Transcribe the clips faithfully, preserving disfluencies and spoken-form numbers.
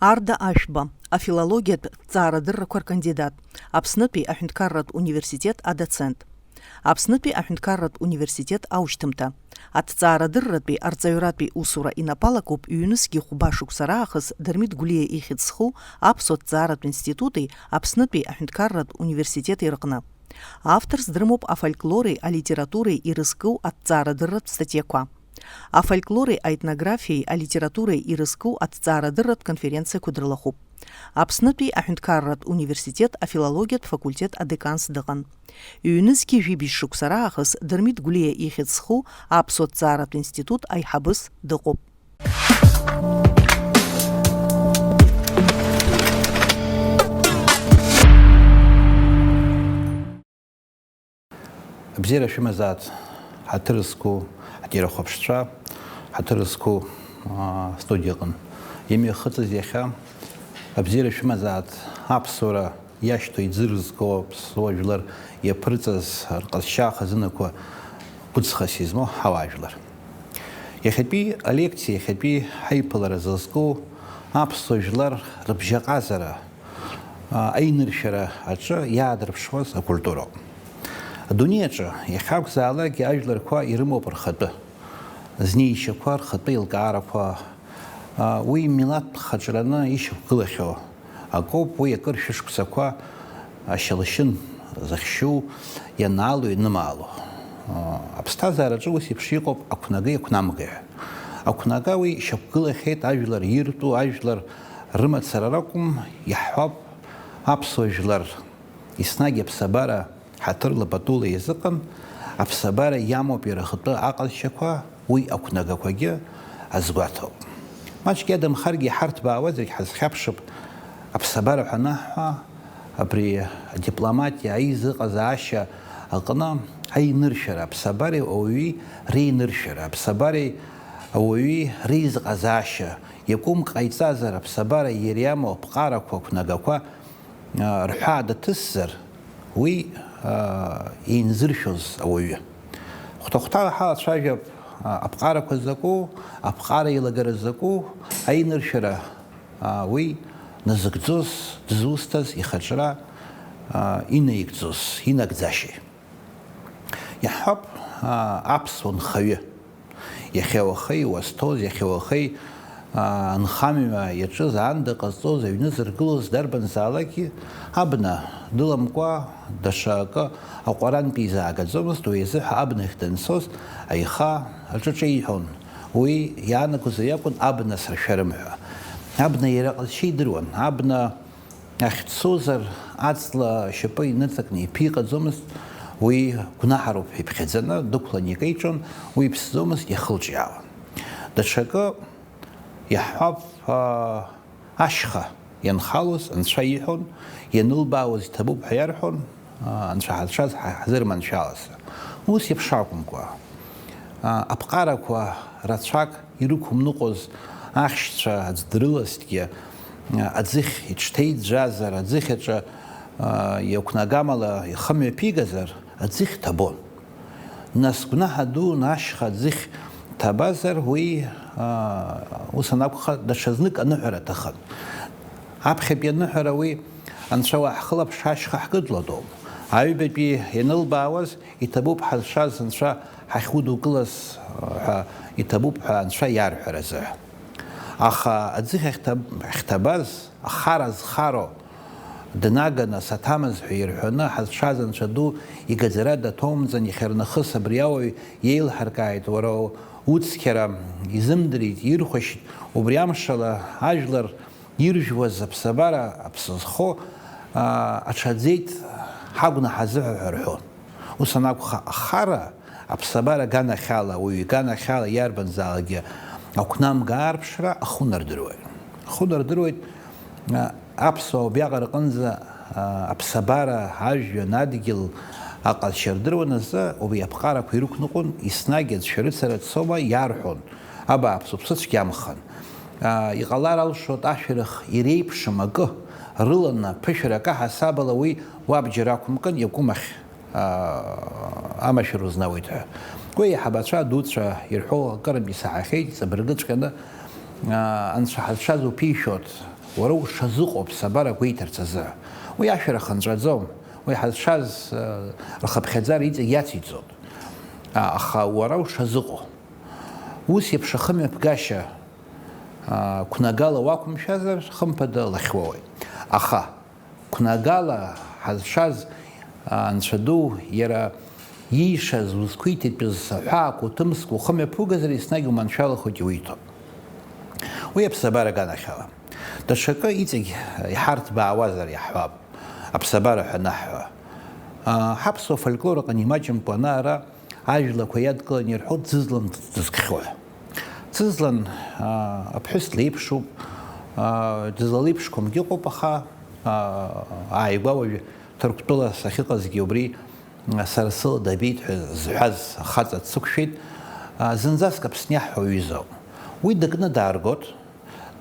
Арда Ашәба, афилологиатә ҭҵаарадыррақәа ркандидат, Аԥснытәи аҳәынҭқарратә университет адоцент. Аԥснытәи аҳәынҭқарратә университет аушьҭымҭа. Аҭҵаарадырратәи арҵаҩратәи усура инапалакуп ҩнызқьи хәба шықәса раахыс Дырмит Гәлиа ихьӡ зху Аԥсуа ҭҵааратә институти Аԥснытәи аҳәынҭқарратә университети рҟны. Авторс дрымоуп афольклори алитературеи ирызку аҭҵаарадырратә статиақәа. Афольклори аетнографиеи алитературеи ирызку аҭҵаарадырратә конференциақәа дрылахәуп. Аԥснытәи аҳәынҭқарратә университет афилологиатә факультет адеканс дыҟан. Ҩнызқьи жәибжь шықәса раахыс Дырмит Гәлиа ихьӡ зху аԥсуа ҭҵааратә институт аиҳабыс дыҟоуп. Абзиара шәымазааит, ҳаҭыр зқәу ҳтирахәаԥшцәа, ҳаҭыр зқәу, аа, студиаҟны имҩахыҵыз иахьа. Абзиара шәымазааит, аԥсуара иашьҭоу иӡырызго аԥсуа жәлар иаԥырҵаз рҟазшьа хазынақәа гәыҵхас измоу ҳауаажәлар. Иахьатәи алекциа, иахьатәи ҳаиԥылара зызку аԥсуа жәлар рыбжьаҟазара, а, аиныршәара аҿы иаадырԥшуаз акультуроуп. Адунеи аҿы иахьакәзаалакгьы ажәларқәа ирымоуп рхатәы знеишьақәа, рхатәы еилкаарақәа, а, уи милаҭ хаҿраны ишьақәгылахьоу акоуп, уи акыр шәышықәсақәа ашьалашьын зыхьшьу ианаало, ианымаало. А, аԥсҭазаараҿы ус еиԥш иҟоуп ақәнагаҩ, ақәнамгаҩ. Ақәнага уи шьақәгылахьеит ажәлар иртәу, ажәлар рымацара ракәым, иаҳҳәап, аԥсуа жәлар еснагь аԥсабара ҳаҭырла патула иазыҟан, аԥсабара иамоуп иара ахатәы аҟазшьақәа, уи ақәнагақәагьы азгәаҭоуп. Маҷк иадамхаргьы, иҳарҭбаауазаргь ҳазхьаԥшып, аԥсабара ҳәа анаҳҳәа, абри адипломатиа аизыҟазаашьа аҟны аиныршәара, аԥсабареи ауаҩи реиныршәара, аԥсабареи ауаҩи реизыҟазаашьа, иакәым ҟаиҵазар, аԥсабара иара иамоу аԥҟарақәа, ақәнагақәа, а, рҳәаа даҭысзар, уи, а, еинзыршәоз ауаҩы. Хәҭа-хәҭала ҳалацәажәап, а, аԥҟарақәа закәу, аԥҟара еилагара закәу, аиныршәара, а, уи назыгӡоз, дызусҭаз, ихаҿра, а, инаигӡоз, инагӡашьеи. Иаҳҳәап, а, аԥсуа нхаҩы. Иахьа уахеи иуасҭоз, иахьа уахеи, аа, анхамҩа иаҿыз, аанда ҟазҵоз, аҩны зыргылоз дарбанзаалакгьы абна дыламкәа, даҽа акы аҟәарантә изаагаӡомызт, уи азыҳәа абнахь данцоз аиха аҿаҿеиҳәон. Уи иаанагозар иакәын абна сыршәарым ҳәа. Абна иара ҟазшьа идыруан, абна ахь дцозар, аҵла ашьапы иныҵакны иԥиҟаӡомызт, уи гәнаҳароуп ҳәа иԥхьаӡаны дықәлан икеиҿон, уи иԥсӡомызт, иахылҿиаауан. Даҽакы иаҳҳәап, аа, ашьха ианхалоз анцәа иҳәон, ианылбаауаз иҭабуп ҳәа иарҳәон, аа, анцәа ҳазшаз ҳа-, ҳзырманшәалаз. Ус еиԥш акәымкәа, аа, аԥҟарақәа рацәак ирықәымныҟәоз ахьшьцәа аӡә дрылазҭгьы, аӡыхь иҽҭеиӡәӡәазар, аӡыхь аҿы, а, иақәнагамала ихы мҩаԥигазар, аӡыхь ҭабон. Нас гәнаҳа дуун ашьха аӡыхь ҭабазар, уи, а, ус анакәха, даҽазнык аныҳәара аҭахын. Аԥхьатәи аныҳәара уи, анцәа уаҳхылаԥш, ашьха ҳкыдлатәоуп. Аҩбатәи ианылбаауаз, иҭабуп ҳазшаз анцәа ҳахьудукылаз ҳәа, иҭабуп ҳәа анцәа иарҳәаразы. Аха аӡыхь ахьҭаб-, ахьҭабаз, ахара зхароу, днаганы саҭамыз ҳәа ирҳәоны ҳазшаз анцәа ду игаӡара даҭоумҵан, иахьарнахыс абри ауаҩ иеилҳаркааит, уара уцқьара изымдырит, ирхәашьт, убри амшала ажәлар иржәуаз аԥсабара, аԥсы зхо, аа, аҽаӡеит, ҳагәнаҳа азыҳәа ҳәа рҳәон. Ус анакәха, ахара, аԥсабара аганахьала, уаҩы иганахьала иарбанзаалакгьы ақәнамга аарԥшра ахәы нардыруеит. Ахәы нардыруеит, а, аԥсуаа убриаҟара рҟынӡа, а, аԥсабара, ажәҩан, адгьыл аҟазшьа рдыруан азы, убри аԥҟарақәа ирықәныҟәон, еснагь аӡә шәарыцара дцома иарҳәон, абааԥс, уԥсы цәгьамхан. А, иҟалар алшоит ашәарах иреиԥшым акы рыланы, ԥышәарак аҳасабала уи уабџьар ақәымкын, иакәым ахь, а, амашәыр узнауеит ҳәа. Уи аиҳабацәа дуцәа ирҳәо акырынтә исаҳахьеит, иҵабыргыҵәҟьаны, а, анцәа ҳазшаз уԥишәоит, Уара ушазыҟоу аԥсабара гәеиҭарц азы. Уи ашәара хынҵәаӡом. Уи ҳазшаз, э, рхыԥхьаӡара иҵегь иациҵоит. А, аха уара ушазыҟоу. Ус еиԥш ахымҩаԥгашьа, а, қәнагала уақәымшәазар, хымԥада, лахьуоуеит. Аха қәнагала ҳазшаз, а, Анцәа ду, иара иишаз, узқәиҭитәыз аҳәаақәа уҭымскәа ухымҩаԥугазар, еснагь уманшәалахоит иуиҭо. Уи аԥсабара аганахьала. Даҽакы иҵегь иҳарҭбаауазар иаҳҳәап, аԥсабара ҳәа анаҳҳәа. А, ҳаԥсуа фольклор аҟны имаҷымкәа ана-ара ажәлақәа иадкыланы ирҳәоит Ӡызлан дызкхьоу ҳәа. Ӡызлан, а, аԥҳәыс длеиԥшуп, а, дызлалеиԥшқәамгьы ыҟоуп, аха, а, ааигәа уажә Ҭырқәтәыла сахьыҟазгьы убри, а, сара сыла дабеит ҳәа зҳәаз ахаҵа дсықәшәеит. А, зынӡаск Аԥсны иаҳҳәо аҩыза ауп. Уи дыкны дааргоит.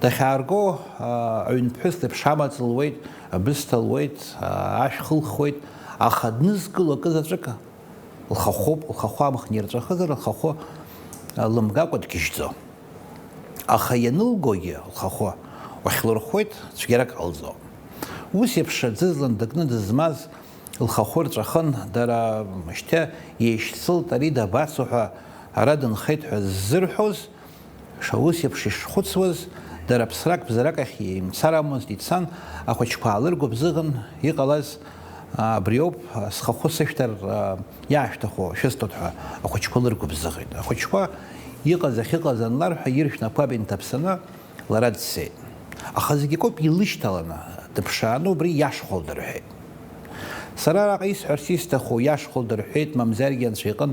Дахьаарго, а, аҩнԥҳәыс леиԥш амаҵ луеит, абысҭа луеит, а, ашә хылхуеит, аха днызкыло акы заҵәык лхахәоуп, лхахәы амхны ирҵәахызар, лхахәы, а, лымгакәа дгьежьӡом. Аха ианылгогьы лхахәы уахьлырхәуеит, цәгьарак ҟалҵо. Ус еиԥш аӡызлан дыкны дызмаз лхахәы рҵәахын, дара шьҭа еишьцылт, ари дабацо ҳәа ара дынхеит ҳәа ззырҳәоз, Ша ус еиԥш ишхәыцуаз, дара ԥсрак-бзарак ахь имцарамызт, ицан, ахәыҷқәа аалыргәыбзыӷын, иҟалаз, а, абриоуп, а, схахәы сышәҭар, а, иаашәҭаху шәысҭоит ҳәа ахәыҷқәа лыргәыбзыӷит. Ахәыҷқәа иҟаз ахьыҟаз анларҳәа, иршә напқәа инҭаԥсаны лара дцеит. Аха зегь акоуп илышьҭаланы, дыԥшааны убри иашхәа лдырҳәеит. Сара араҟа исҳәарц исҭаху, иашхәа лдырҳәеит, мамзаргьы Анцәа иҟын,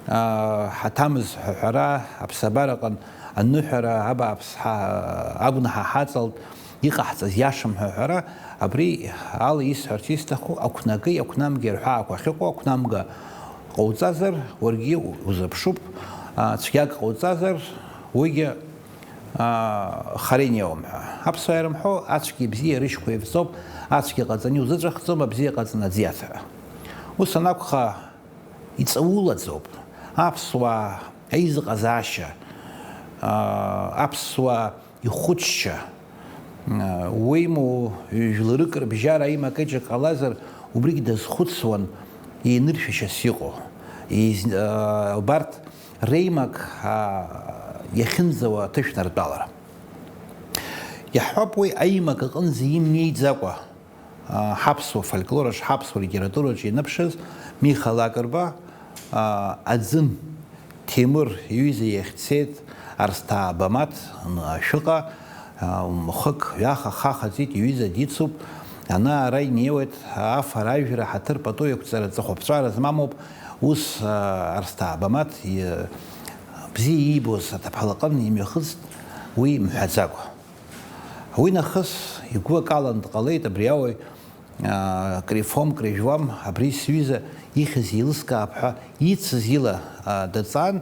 аа, ҳаҭамыз ҳәа ҳәара, аԥсабараҟын аныҳәара, абааԥс ҳа-, агәнаҳа ҳаҵалт, иҟаҳҵаз иашам ҳәа ҳәара, абри ала исҳәарц исҭаху, ақәнагеи ақәнамгеи рҳәаақәа ахьыҟоу, ақәнамга ҟауҵазар, уаргьы узыԥшуп, аа, цәгьак ҟауҵазар, уигьы аа, хара инеиуам ҳәа. Аԥсуаа ирымҳәо, ацәгьа ибзиа рышьхәа ивҵоуп, ацәгьа ҟаҵаны иузыҵәахӡом, абзиа ҟаҵаны аӡы иаҭ ҳәа. Ус анакәха, иҵаулаӡоуп. Аԥсуаа аизыҟазаашьа, аа, аԥсуаа ихәыцшьа, аа, уеимоу, жәларык рыбжьара аимак-аиҿак ҟалазар, убригь дазхәыцуан, еиныршәашьас иҟоу. Еиз-, аа, убарҭ реимак, аа, иахьынӡауа аҭышәнартәалара. Иаҳҳәап, уи аимак аҟынӡа имнеиӡакәа, аа, ҳаԥсуа фольклораҿ, ҳаԥсуа литератураҿ ианыԥшыз Миха Лакрба, аа, Аӡын Ҭемыр иҩыза иахь дцеит, Арсҭаа Бамаҭ, м, Ашәыҟа, аа, мхык, ҩаха, хаха ҵит, иҩыза дицуп, ана-ара инеиуеит, афара, ажәра, ҳаҭыр пату иақәҵара ҵыхәаԥҵәара змамоуп, ус, аа, Арсҭаа Бамаҭ, и-, бзиа иибоз аҭыԥҳа лҟын имҩахыҵт уи мҳәаӡакәа. Уи нахыс игәы акалан дҟалеит абри ауаҩ, аа, крифом, крыжәуам, абри сҩыза ихьыз еилыскаап ҳәа ицыз ила, аа, даҵан,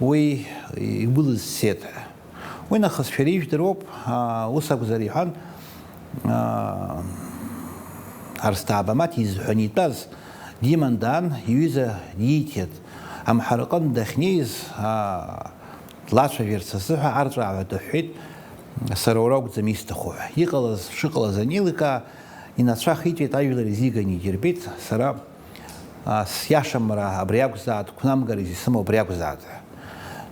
уи игәылыз цеит ҳәа. Уи нахыс шәара ижәдыруоуп, аа, ус акәзар, иҳәан, аа, Арсҭаа Бамаҭ изҳәан итәаз диман даан, иҩыза дииҭеит. Амҳараҟын дахьнеиз, аа, длацәажәарц азыҳәа арҵәааҳәа дыҳәҳәеит, сара уара акәӡам исҭаху ҳәа. Иҟалаз шыҟалаз анеиликаа, инацәа ахитәеит, ажәлар изиганы идирбеит, сара а, сиашамра абри акәзаат, қәнамгарас исымоу абри акәзаат ҳәа.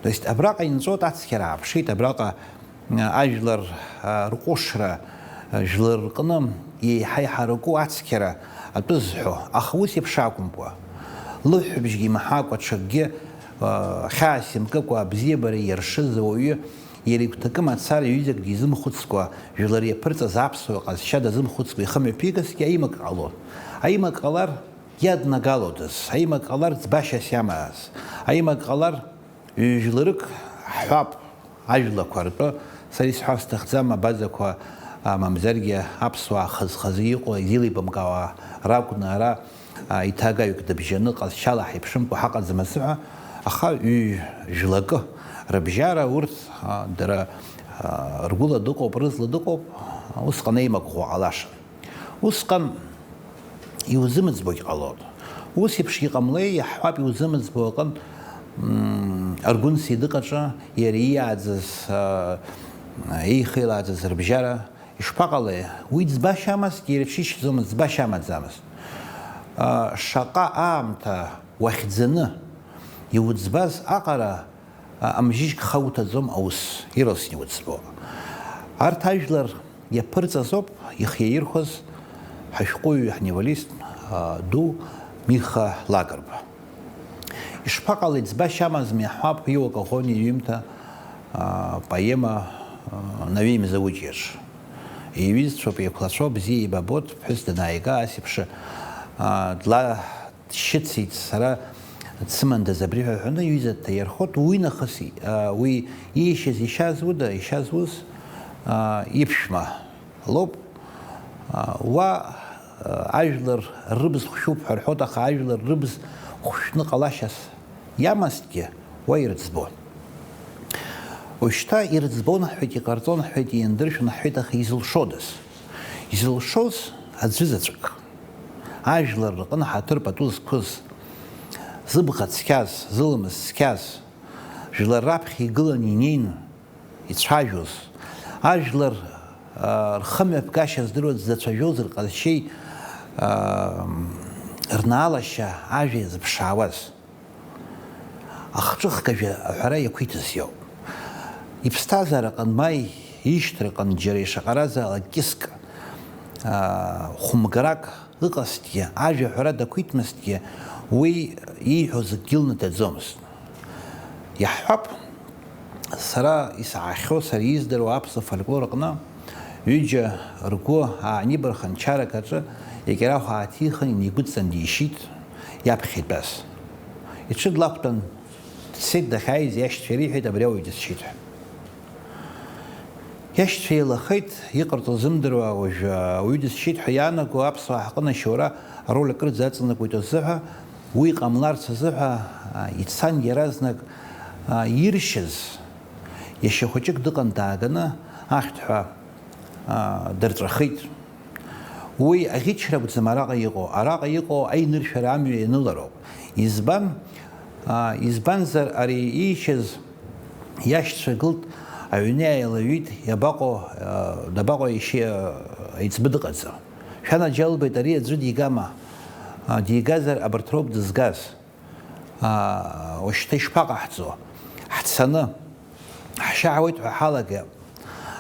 То есть абраҟа инҵәоит, ацқьара ааԥшит, абраҟа, а, ажәлар, а, рҟәышра, а, жәлар рҟны еиҳа иҳараку ацқьара атәы зҳәо, аха ус еиԥш акәымкәа, лыҳәҳәабжьгьы имаҳакәа, ҽакгьы, а, хьаас имкыкәа, абзиабара иаршыз ауаҩы иара игәҭакы мацара ҩызак дизымхәыцкәа, жәлар иаԥырҵаз аԥсуа ҟазшьа дазымхәыцкәа ихы мҩаԥигазҭгьы аимак ҟалон. Аимак ҟалар, иаднагалодаз, аимак ҟалар ӡбашьас иамаз, аимак ҟалар ҩ-жәларык ҳҳәап, ажәлақәа ртәы, сара исҳәар сҭахӡам, абазақәа, а, мамзаргьы аԥсуаа хаз-хазы иҟоу изеилибамкаауа ракәны ара, а, иҭагаҩык дыбжьаны ҟазшьала ҳаиԥшымкәа ҳаҟаӡам азыҳәа, аха ҩ-жәлакы рыбжьара урҭ, а, дара, а, ргәыла дыҟоуп, рызла дыҟоуп, усҟан еимак ӷәӷәа ҟалашан. Усҟан иузымыӡбогь ҟалон. Ус еиԥшгьы ҟамлеи, иаҳҳәап, иузымыӡбо аҟынтә, м, Аргәын Сеидыҟ аҿы иара ииааӡаз, а, еихеилааӡаз рыбжьара Ишԥаҟалеи, уи ӡбашьа амазҭгьы, иара иҽишьӡомызт, ӡбашьа амаӡамызт. Шаҟа аамҭа уахьӡаны иуӡбаз аҟара амжьыжьк хауҭаӡом аус, ирылсны иуӡбо. Арҭ ажәлар иаԥырҵаз ауп ихы иаирхәаз ҳашәҟәыҩҩы, ҳневалист ду Миха Лакрба. Ишԥаҟалеи, ӡбашьа амазми, иаҳҳәап, Иуа Коӷониа иҩымҭа, поема Наҩеи Мзауҷ иаҿ. Иҩызцәоуп, еиқәлацәоуп, бзиа еибабоит, ԥҳәыс данааига, ас еиԥш, дла-, дшьыцит, сара дсымандаз абри ҳәа ҳәаны, иҩыза дҭаирхоит, уи нахыс, уи иишьыз ишьа зуда, ишьа зуз, иԥшәма лоуп. Уа, ажәлар рыбз хәшәуп ҳәа рҳәоит, аха ажәлар рыбз хәшәны ҟалашьас иамазҭгьы, уа ирыӡбон. Уажәшьҭа ирыӡбон ҳҳәеит, иҟарҵон ҳҳәеит, иандыршәон ҳҳәеит, аха изылшодаз? Изылшоз аӡәы заҵәык. Ажәлар рҟны ҳаҭыр пату зқәыз, зыбӷа цқьаз, зыламыс цқьаз, жәлар раԥхьа игыланы инеины ицәажәоз, ажәлар, аа, рхымҩаԥгашьа здыруаз дзацәажәоз рҟазшьеи, аа, рнаалашьа ажәа иазыԥшаауаз. Ахҿыхгажәа аҳәара иақәиҭыз иоуп. Иԥсҭазаараҟын ма ишьҭраҟын џьара ишаҟаразаалак кьыск, аа, хәымгарак ыҟазҭгьы, ажәа аҳәара дақәиҭмызҭгьы, уи ииҳәоз акгьы лнадаӡомызт. Иаҳҳәап, сара исаҳахьоу, сара издыруа аԥсуа фольклор аҟны ҩыџьа ргәы аанибархан чарак аҿы икьарахә ааҭихын, инеигәыдҵан дишьит иаԥхьа итәаз. Иҽы длақәтәан дцеит, дахьааиз иашьцәа ириҳәеит, абри ауаҩ дысшьит ҳәа. Иашьцәа еилахеит, иҟарҵо зымдыруа, уажәы ауаҩы дысшьит ҳәа иаанаго аԥсуаа ҳҟны ашьоура ароль акырӡа аҵанакуеит азыҳәа, уи ҟамларц азыҳәа, а, ицан иаразнак, а, иршьыз иашьа хәыҷык дыҟан, дааганы ахьҭҳәа, а, дырҵәахит. Уи аӷьычра акәӡам араҟа иҟоу, араҟа иҟоу аиныршәара амҩа ианылароуп. Избан? А, избанзар ари иишьыз иашьцәа гылт, аҩны иааилаҩит, иабаҟоу, а, дабаҟоу иашьа, а, аиҵбы дыҟаӡам. Шәанаџьалбеит, ари аӡәы дигама? А, дигазар абарҭ роуп дызгаз. Аа, уажәшьҭа ишԥаҟаҳҵо? Ҳцаны, ҳшьа ҳауеит ҳәа ҳалагап.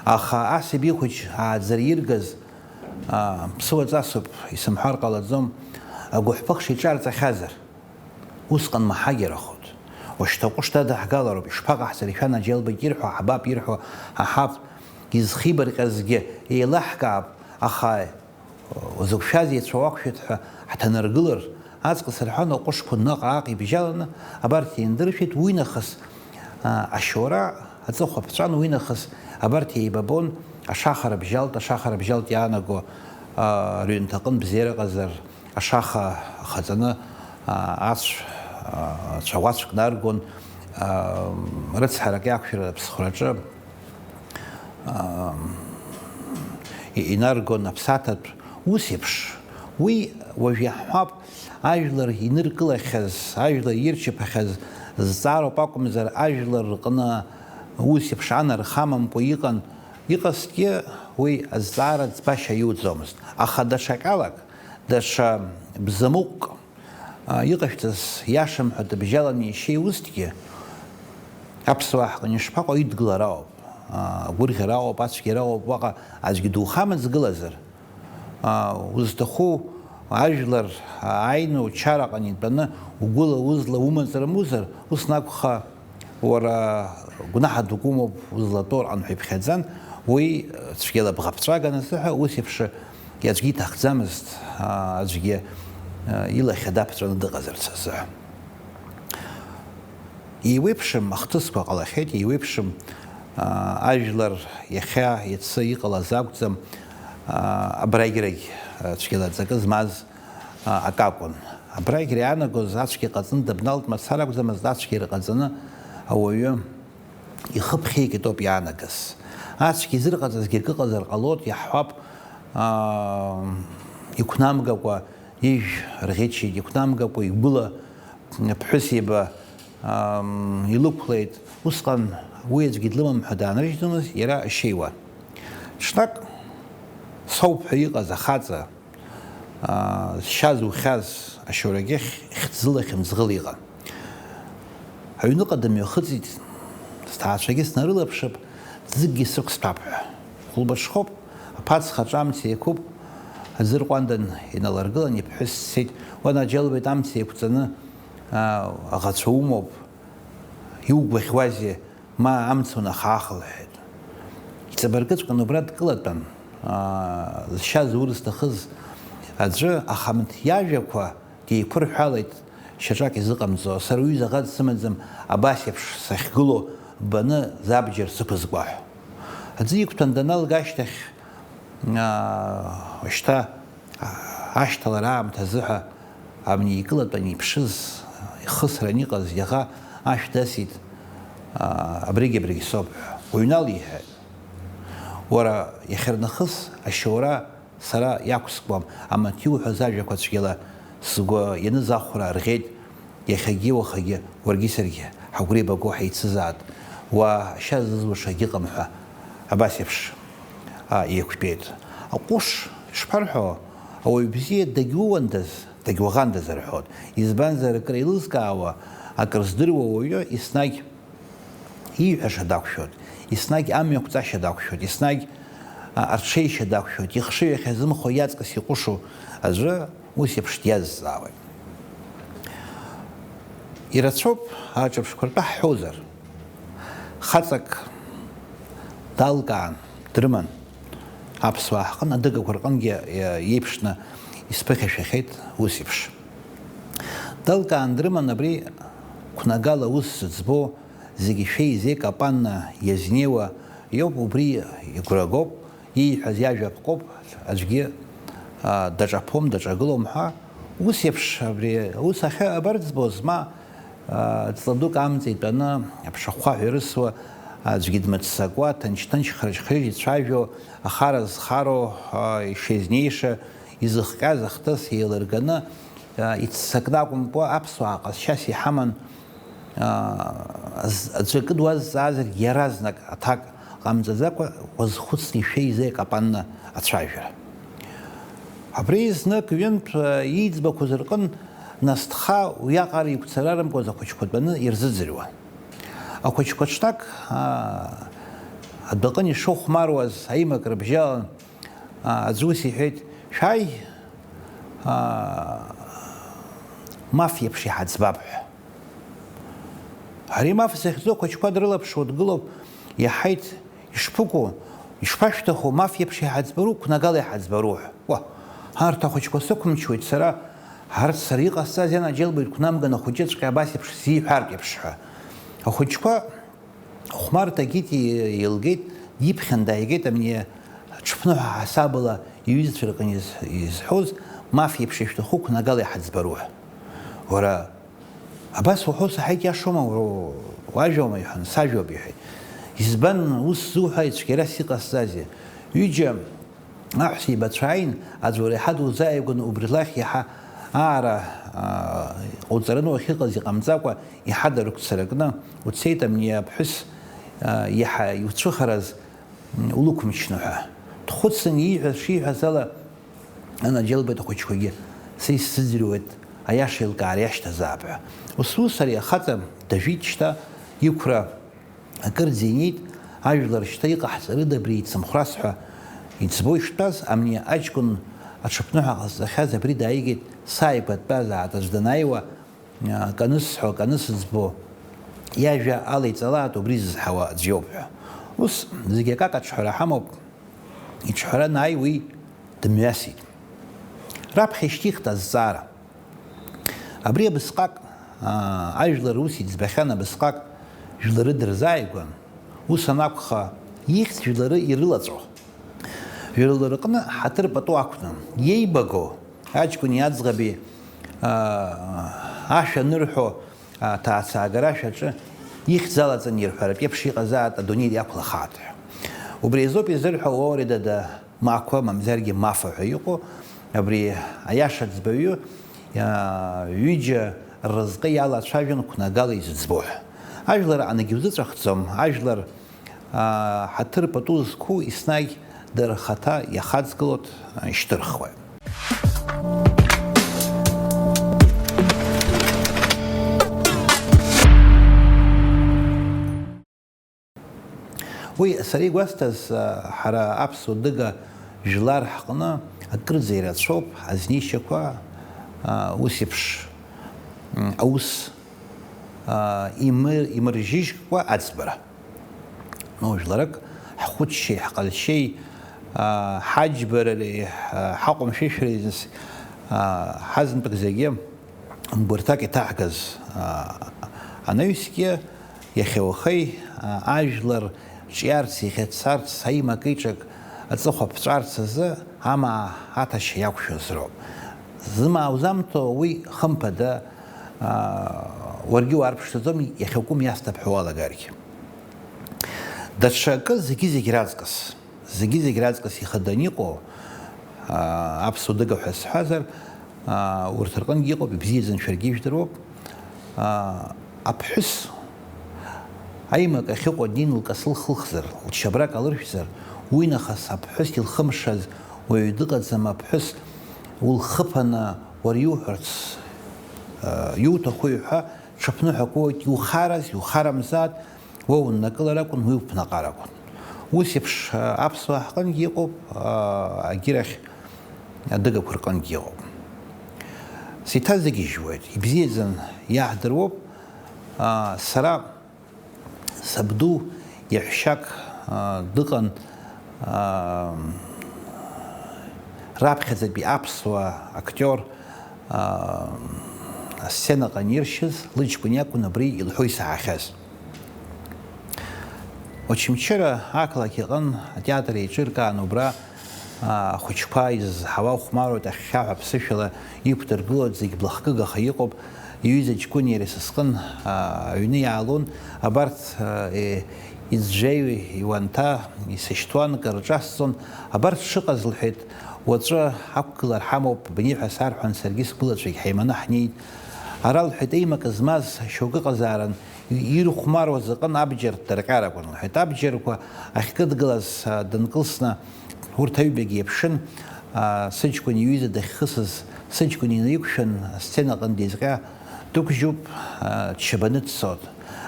Аха асаби хәыҷ ааӡара иргаз, аа, ԥсуаҵасуп, исымҳәар ҟалаӡом, агәыҳәԥыхша иҿарҵахьазар, усҟан маҳагьарахоит. Уажәшьҭа аҟәыш дадаҳгалароуп, ишԥаҟаҳҵари, шәанаџьалбеит ирҳәо ҳабап, ирҳәо ҳаҳап, изхибарҟьазгьы еилаҳкаап, аха Узықәшәаз еицәа уақәшәеит ҳәа ҳҭанаргылар, аҵкыс рҳәан, аҟәышқәа наҟ-ааҟ ибжьаланы абарҭ еиндыршәеит, уи нахыс, а, ашьоура аҵыхәа ԥҵәан, уи нахыс абарҭ еибабон, ашаха рыбжьалт, ашаха рыбжьалт иаанаго, а, рҩынҭаҟын бзиара ыҟазар, ашаха ахаҵаны, а, ацә, а, цәаӷәацәк наргон, а, рыцҳарак иақәшәара аԥсхәраҿы. Инаргон аԥсаҭатә ус еиԥш. Уи уажә иаҳҳәап, ажәлар иныркылахьаз, ажәлар ирчаԥахьаз зҵаароуп акәымзар, ажәлар рҟны ус еиԥш анарха амамкәа иҟан, иҟазҭгьы уи азҵаара ӡбашьа иуӡомызт. Аха даҽа ҟьалак, даҽа бзамыҟәк, Иҟашәҵаз иашам ҳәа дыбжьаланы ишьеи усҭгьы, аԥсуаа ҳҟны ишԥаҟоу, идгылара ауп, агәырӷьара ауп, ацәгьара ауп, уаҟа аӡәгьы духамыӡгылазар, узҭаху ажәлар ааины учараҟны итәаны угәыла-узла умазар-музар, ус анакәха, уара гәнаҳа дук умоуп узлатәоу рҟынтә иԥхьаӡан, уи цәгьала бӷаԥҵәаган азыҳәа ус еиԥш Аӡәгьы иҭахӡамызт, аӡәгьы илахь адаԥҵәаны дыҟазарц азы. Еиуеиԥшым ахҭысқәа ҟалахьеит, еиуеиԥшым ажәлар иахьа, иацы иҟалаз акәӡам, абрагьрагь цәгьала аҵакы змаз акакәын. Абрагьра иаанагоз ацәгьа ҟаҵаны дыбналт мацара акәӡамызт, ацәгьара ҟаҵаны ауаҩы ихы ԥхьеикит ауп иаанагаз. Ацәгьа изырҟаҵазгьы акы ыҟазар ҟалоит, иаҳҳәап, аа, иқәнамгакәа ижә рӷьычит, иқәнамгакәа игәыла ԥҳәыс еиба, аа, илықәлеит. Усҟан уи аӡәгьы длымам ҳәа даанрыжьӡомызт, иара ашьеиуа. Ҽнак Соуп ҳәа иҟаз ахаҵа, аа, зшьа зухьаз ашьоурагьы хьӡыла-хьымӡӷыла иҟан. Аҩныҟа дымҩахыҵит, сҭаацәагьы снарылаԥшып, ӡыкгьы сықәсҭәап ҳәа. Хәылбыҽхоуп, аԥацха аҿы амца еиқәуп, аӡы рҟәандан иналыргылан иԥҳәыс дцеит, уанаџьалбеит амца еиқәҵаны, аа, аӷацәа умоуп, иугәаӷьуазеи? Ма амца унахаах, лҳәеит. Иҵабыргыҵәҟьан убра дкылатәан, аа, зшьа зур зҭахыз аӡәы, аха амҭ иажәақәа деиқәырҳәалеит, шьаҿак изыҟамҵо, сара уҩыза аӷа дсымаӡам, абас еиԥш сахьгылоу ббаны забџьар сықәызкуа ҳәа. Аӡы иқәҭәан даналга ашьҭахь, аа, шьҭа ашьҭалара аамҭазы ҳәа амни икылатәан иԥшыз, ихысран иҟаз иаӷа ашә дасит, аа, абригь-абригь соуп ҳәа. Уҩнал иҳәеит. Уара, иахьарнахыс ашьоура сара иақәскуам, амаҭ иуҳәаз ажәақәа цәгьала сгәы ианыз ахәра арӷьеит, иахьагьы уахагьы уаргьы саргьы ҳагәра ибаго ҳаицызаат, уа ашьа зызуша агьыҟам ҳәа абас еиԥш, а, еиқәтәеит. Аҟәыш шԥарҳәо, ауаҩ бзиа дагьууандаз, дагьуаӷандаз рҳәоит. Избанзар, акыр еилызкаауа, акыр здыруа уаҩы еснагь ииҳәаша дақәшәоит, еснагь амҩақәҵашьа дақәшәоит, еснагь, а, арҽеишьа дақәшәоит, ихшыҩ ахьазымхо иаҵкыс иҟәышу аӡәы ус еиԥш диазҵаауеит. Ирацәоуп аҿырԥштәқәа ртәы ҳҳәозар, хаҵак далкаан, дрыман, аԥсуаа ҳҟын адыгақәа рҟынгьы, е, иеиԥшны исԥыхьашәахьеит ус еиԥш. Далкаан дрыман абри қәнагала ус зыӡбо, зегьы шәеизеи капанна иазнеиуа иоуп, убри игәрагоуп, ииҳәаз иажәа ԥҟоуп, аӡәгьы, а, даҿаԥом, даҿагылом ҳәа. Ус еиԥш абри аус ахьы абарӡбоз, ма, а, ҵла дук амҵа итәаны, аԥшахәхәаҳәа ирысуа, аӡәгьы дмыццакуа, ҭынч-ҭынч, хрыжь-хрыжь ицәажәо, ахара зхароу, а, ишеизнеиша, изыхҟьаз ахҭыс еилырганы, а, иццакны акәымкәа, аԥсуаа ҟазшьас иҳаман, аа, з-, аӡәы акы дуазҵаазаргь, иаразнак аҭак ҟамҵаӡакәа уазхәыцны ишәеизеи акапанны ацәажәара. Абри знык-ҩынтә, аа, иӡбақәаз рҟын насҭха уиаҟара игәцарарымкуаз ахәыҷқәа тәаны ирзыӡырҩуан. Ахәыҷқәа ҽнак, аа, адәаҟын ишыхәмаруаз аимак рыбжьалан, аа, аӡәы ус иҳәеит, шәааи, аа, маф еиԥш иҳаӡбап ҳәа. Ари маф захьӡу ахәыҷқәа дрылаԥшуа дгылоуп, иаҳаит, ишԥыкәу, ишԥашәҭаху, маф еиԥш иҳаӡбару, қәнагала иҳаӡбару ҳәа. Уа, арҭ ахәыҷқәа сықәымчуеит сара, арҭ сара иҟасҵаз ианаџьалбеит, қәнамган ахәыҷыҵәҟьа абас еиԥш сзиҳәартә еиԥш ҳәа. Ахәыҷқәа Хәмарҭа Гиҭи еилгеит, диԥхьан дааигеит, амни аҽԥныҳәа ҳасабала иҩызцәа рҟны из-, изҳәоз, маф еиԥш ишәҭаху қәнагала иҳаӡбару ҳәа. Уара, абас уҳәо саҳаит, иашоума, уара уажәоума, иҳәан, сажәоуп, иҳәеит. Избан ус зуҳәа ицәгьарас иҟасҵазеи? Ҩыџьа аҳәса еибацәааин, аӡә уара иаҳа дузааигәаны убри лахь иаҳа аара, аа, ҟауҵараны уахьыҟаз иҟамҵакәа, иҳадаргәцаракны уцеит, амни аԥҳәыс, аа, иаҳа иуцәыхараз, м, улықәымчны ҳәа. Дхәыцын, ииҳәаз шиҳәаз ала, анаџьалбеит ахәыҷқәагьы, са исзыӡырҩуеит, аиаша еилкаара иашьҭазаап ҳәа. Ус-ус ари ахаҵа дажәит шьҭа, иқәра акырӡа инеит, ажәлар шьҭа иҟаҳҵарыда абри ицымхәрас ҳәа иӡбо иштәаз, амни аҷкәын аҽыԥныҳәа ҟазҵахьаз абри дааигеит, сааигәа дтәазаат аӡә данааиуа, акы анысҳәо, акы анысыӡбо, иажәа алеиҵалааит убри зызҳауа аӡә иоуп ҳәа. Ус зегьы акака аҿҳәара ҳамоуп, иҿҳәара анааи уи дымҩасит. Раԥхьа ишьҭихт азҵаара. Абри абысҟак, аа, ажәлар ус иӡбахьан, абысҟак жәлары дырзааигәан, ус анакәха, ихьӡ жәлары ирылаҵәо. Жәлар рҟны ҳаҭыр пату ақәтәан, иеибаго, аҷкәыни аӡӷаби, аа, ашәа анырҳәо, аҭаацаагара ашәаҿы ихьӡ алаҵаны ирҳәаратә еиԥш иҟазаат адунеи иақәлахаат ҳәа. Убри азоуп изырҳәо Лаури Дада, мақәа, мамзаргьы мафа ҳәа иҟоу, абри аиаша ӡбаҩы, иа-, ҩыџьа рразҟы иалацәажәон қәнагала изыӡбо ҳәа. Ажәлар анагьузыҵәахӡом, ажәлар, аа, ҳаҭыр пату зқәу еснагь дара рхаҭа иахаҵгылоит, ишьҭырхуеит. Уи сара игәасҭаз, ҳара аԥсуа дыга жәлар ҳҟны акырӡа ирацәоуп азнеишьақәа, ус еиԥш, м, аус, а, имы-, имыржьыжькәа аӡбара. Ну, жәларак ҳхәыцшьеи, ҳҟазшьеи, а, ҳаџьбарареи, а, ҳаҟәымшәышәреи, а, ҳазынтәык зегьы мгәарҭак иҭаҳгаз, а, анаҩсгьы иахьа уахеи, а, ажәлар ҿиарц, иӷьацарц, аимак-еиҿак аҵыхәа ԥҵәарц азы амаа аҭашьа иақәшәаз роуп. Зымаа узамҭо уи, хымԥада, аа, уаргьы уаарԥшӡаӡом, иахьакәым иасҭап ҳәа уалагаргьы. Даҽа акы, зегьы-зегь раҵкыс, зегьы-зегь раҵкыс ихаданы иҟоу, аа, аԥсуа дыга ҳәа сҳәазар, аа, урҭ рҟынгьы иҟоуп, ибзиаӡаны шәаргьы ижәдыруоуп. Аа, аԥҳәыс аимак ахьыҟоу днеины лкасы лхылхзар, лчабрак алыршәзар, уинахыс аԥҳәыс илхымшаз уаҩы дыҟаӡам, аԥҳәыс улхыԥаны уара иуҳәарц, э, иуҭаху иҳәа, ҽыԥныҳәак уоуит, иухараз, иухарамзаат, уа уннакылар акәын, уи уԥнаҟар акәын. Ус еиԥш, э, аԥсуаа ҳҟынгьы иҟоуп, э, агьырахь адыгақәа рҟынгьы иҟоуп. Сеиҭазыгьежьуеит, ибзиаӡан иаҳдыруоуп, э, сара Сабду иаҳәшьак, аа, дыҟан, аа, раԥхьаӡатәи аԥсуа актиор, аа, асценаҟны иршьыз лыҷкәын иакәын абри илҳәо исаҳахьаз. Очамчыра ақалақь аҟын атеатр еиҿыркаан убра, аа, ахәыҷқәа изызҳауа ухәмаруеит, ахьхьаҳәа ԥсышәала иқәдыргылоит, зегь блахкыгаха иҟоуп. Иҩыза ҷкәыни иареи са сҟын, аа, аҩны иаалон, абарҭ, аа, е-, иӡәӡәеи иуанҭа исышьҭуан, кыр ҿасҵон, абарҭ шыҟаз, лҳәеит, уаҵәы ақәгылар ҳамоуп, бниҳәа сарҳәон, саргьы сгәылацәагь ҳаиманы ҳнеит. Ара, лҳәеит, еимак змаз шьоукы ыҟазаарын, ирыхәмаруаз аҟын абџьар дырҟьар акәын, лҳәеит. Абџьарқәа ахькыдгылаз, а, дынкылсны, урҭ аҩбагьы еиԥшын, а, сыҷкәын иҩыза дахьхысыз, сыҷкәын инаиқәшәан, асценаҟны деизҟьа дықәжьуп, а, дшьабаны дцот.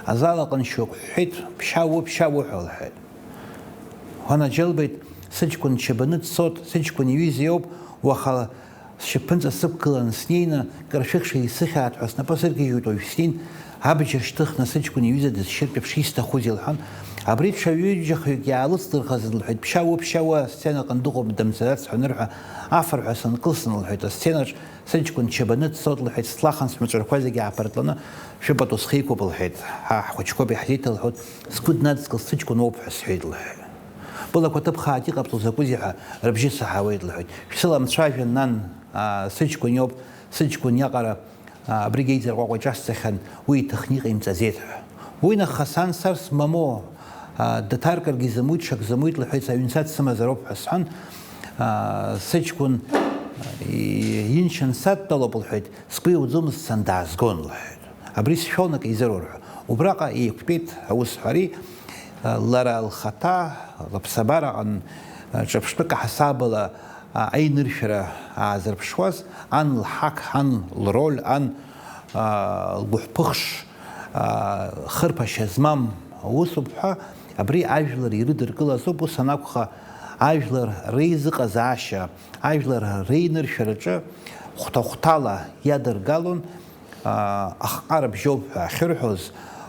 Азал аҟны шьоук ҳәҳәеит, ԥшьа у, ԥшьа у ҳәа лҳәеит. Уанаџьалбеит, сыҷкәын дшьабаны дцот, сыҷкәын иҩыза иоуп, уаха Сшьапынҵа сықәгыланы снеины, кыр шәыхшәа исыхьаат ҳәа снапы сыргьежьуеит уажә снеин, абџьар шьҭыхны сыҷкәын иҩыза дысшьыртә еиԥш исҭахузеи лҳәан, абри ҽа ҩыџьахҩык иаалыҵдырхазар лҳәеит, ԥшьа у, ԥшьа уа, асценаҟны дыҟоуп, дымцаӡац ҳәа анырҳәа, афырҳәа сынкылсны лҳәеит, асценаҿ сыҷкәын дшьабаны дцот лҳәеит, слахан смаҵурақәа зегьы ааԥыртланы, шәыпату схы иқәуп лҳәеит, ҳа ҳхәыҷқәоуп иаҳзеиҭалҳәоит, сгәы днадскыл сыҷкәын уоуп ҳәа сҳәеит лҳәеит. Былақәа ҭыԥхаат, иҟабҵо закәызеи ҳәа рыбжьы саҳауеит лҳәеит. Шәсыламцәажәан, нан, аа, сыҷкәын иоуп, сыҷкәын иаҟара, аа, абригь еизырҟәаҟәа иҿасҵахьан, уи иҭахны иҟаимҵаӡеит ҳәа. Уи нахыс ан сарс мамоу, аа, дыҭаркыргьы изымуит, ҽак зымуит лҳәеит, аҩнцәа дсымазароуп ҳәа сҳәан, аа, сыҷкәын, и-, иншьан садтәалоуп лҳәеит, сгәы иуӡомызт сандаазгон лҳәеит. Абри сшәон акы изырур ҳәа. Убраҟа еиқәтәеит аусҳәареи, лара лхаҭа лыԥсабараҟны ҿырԥштәык аҳасабала аиныршәара аазырԥшуаз, ан лҳақ, ан лроль, ан лгәыҳәԥыхш, хырԥашьа змам усуп ҳәа, абри ажәлар ирыдыркылаз ауп, ус анакәха, ажәлар реизыҟазаашьа, ажәлар реиныршәараҿы хәҭа-хәҭала иадыргалон, аа, ахҟа рыбжьоуп ҳәа ахьырҳәоз,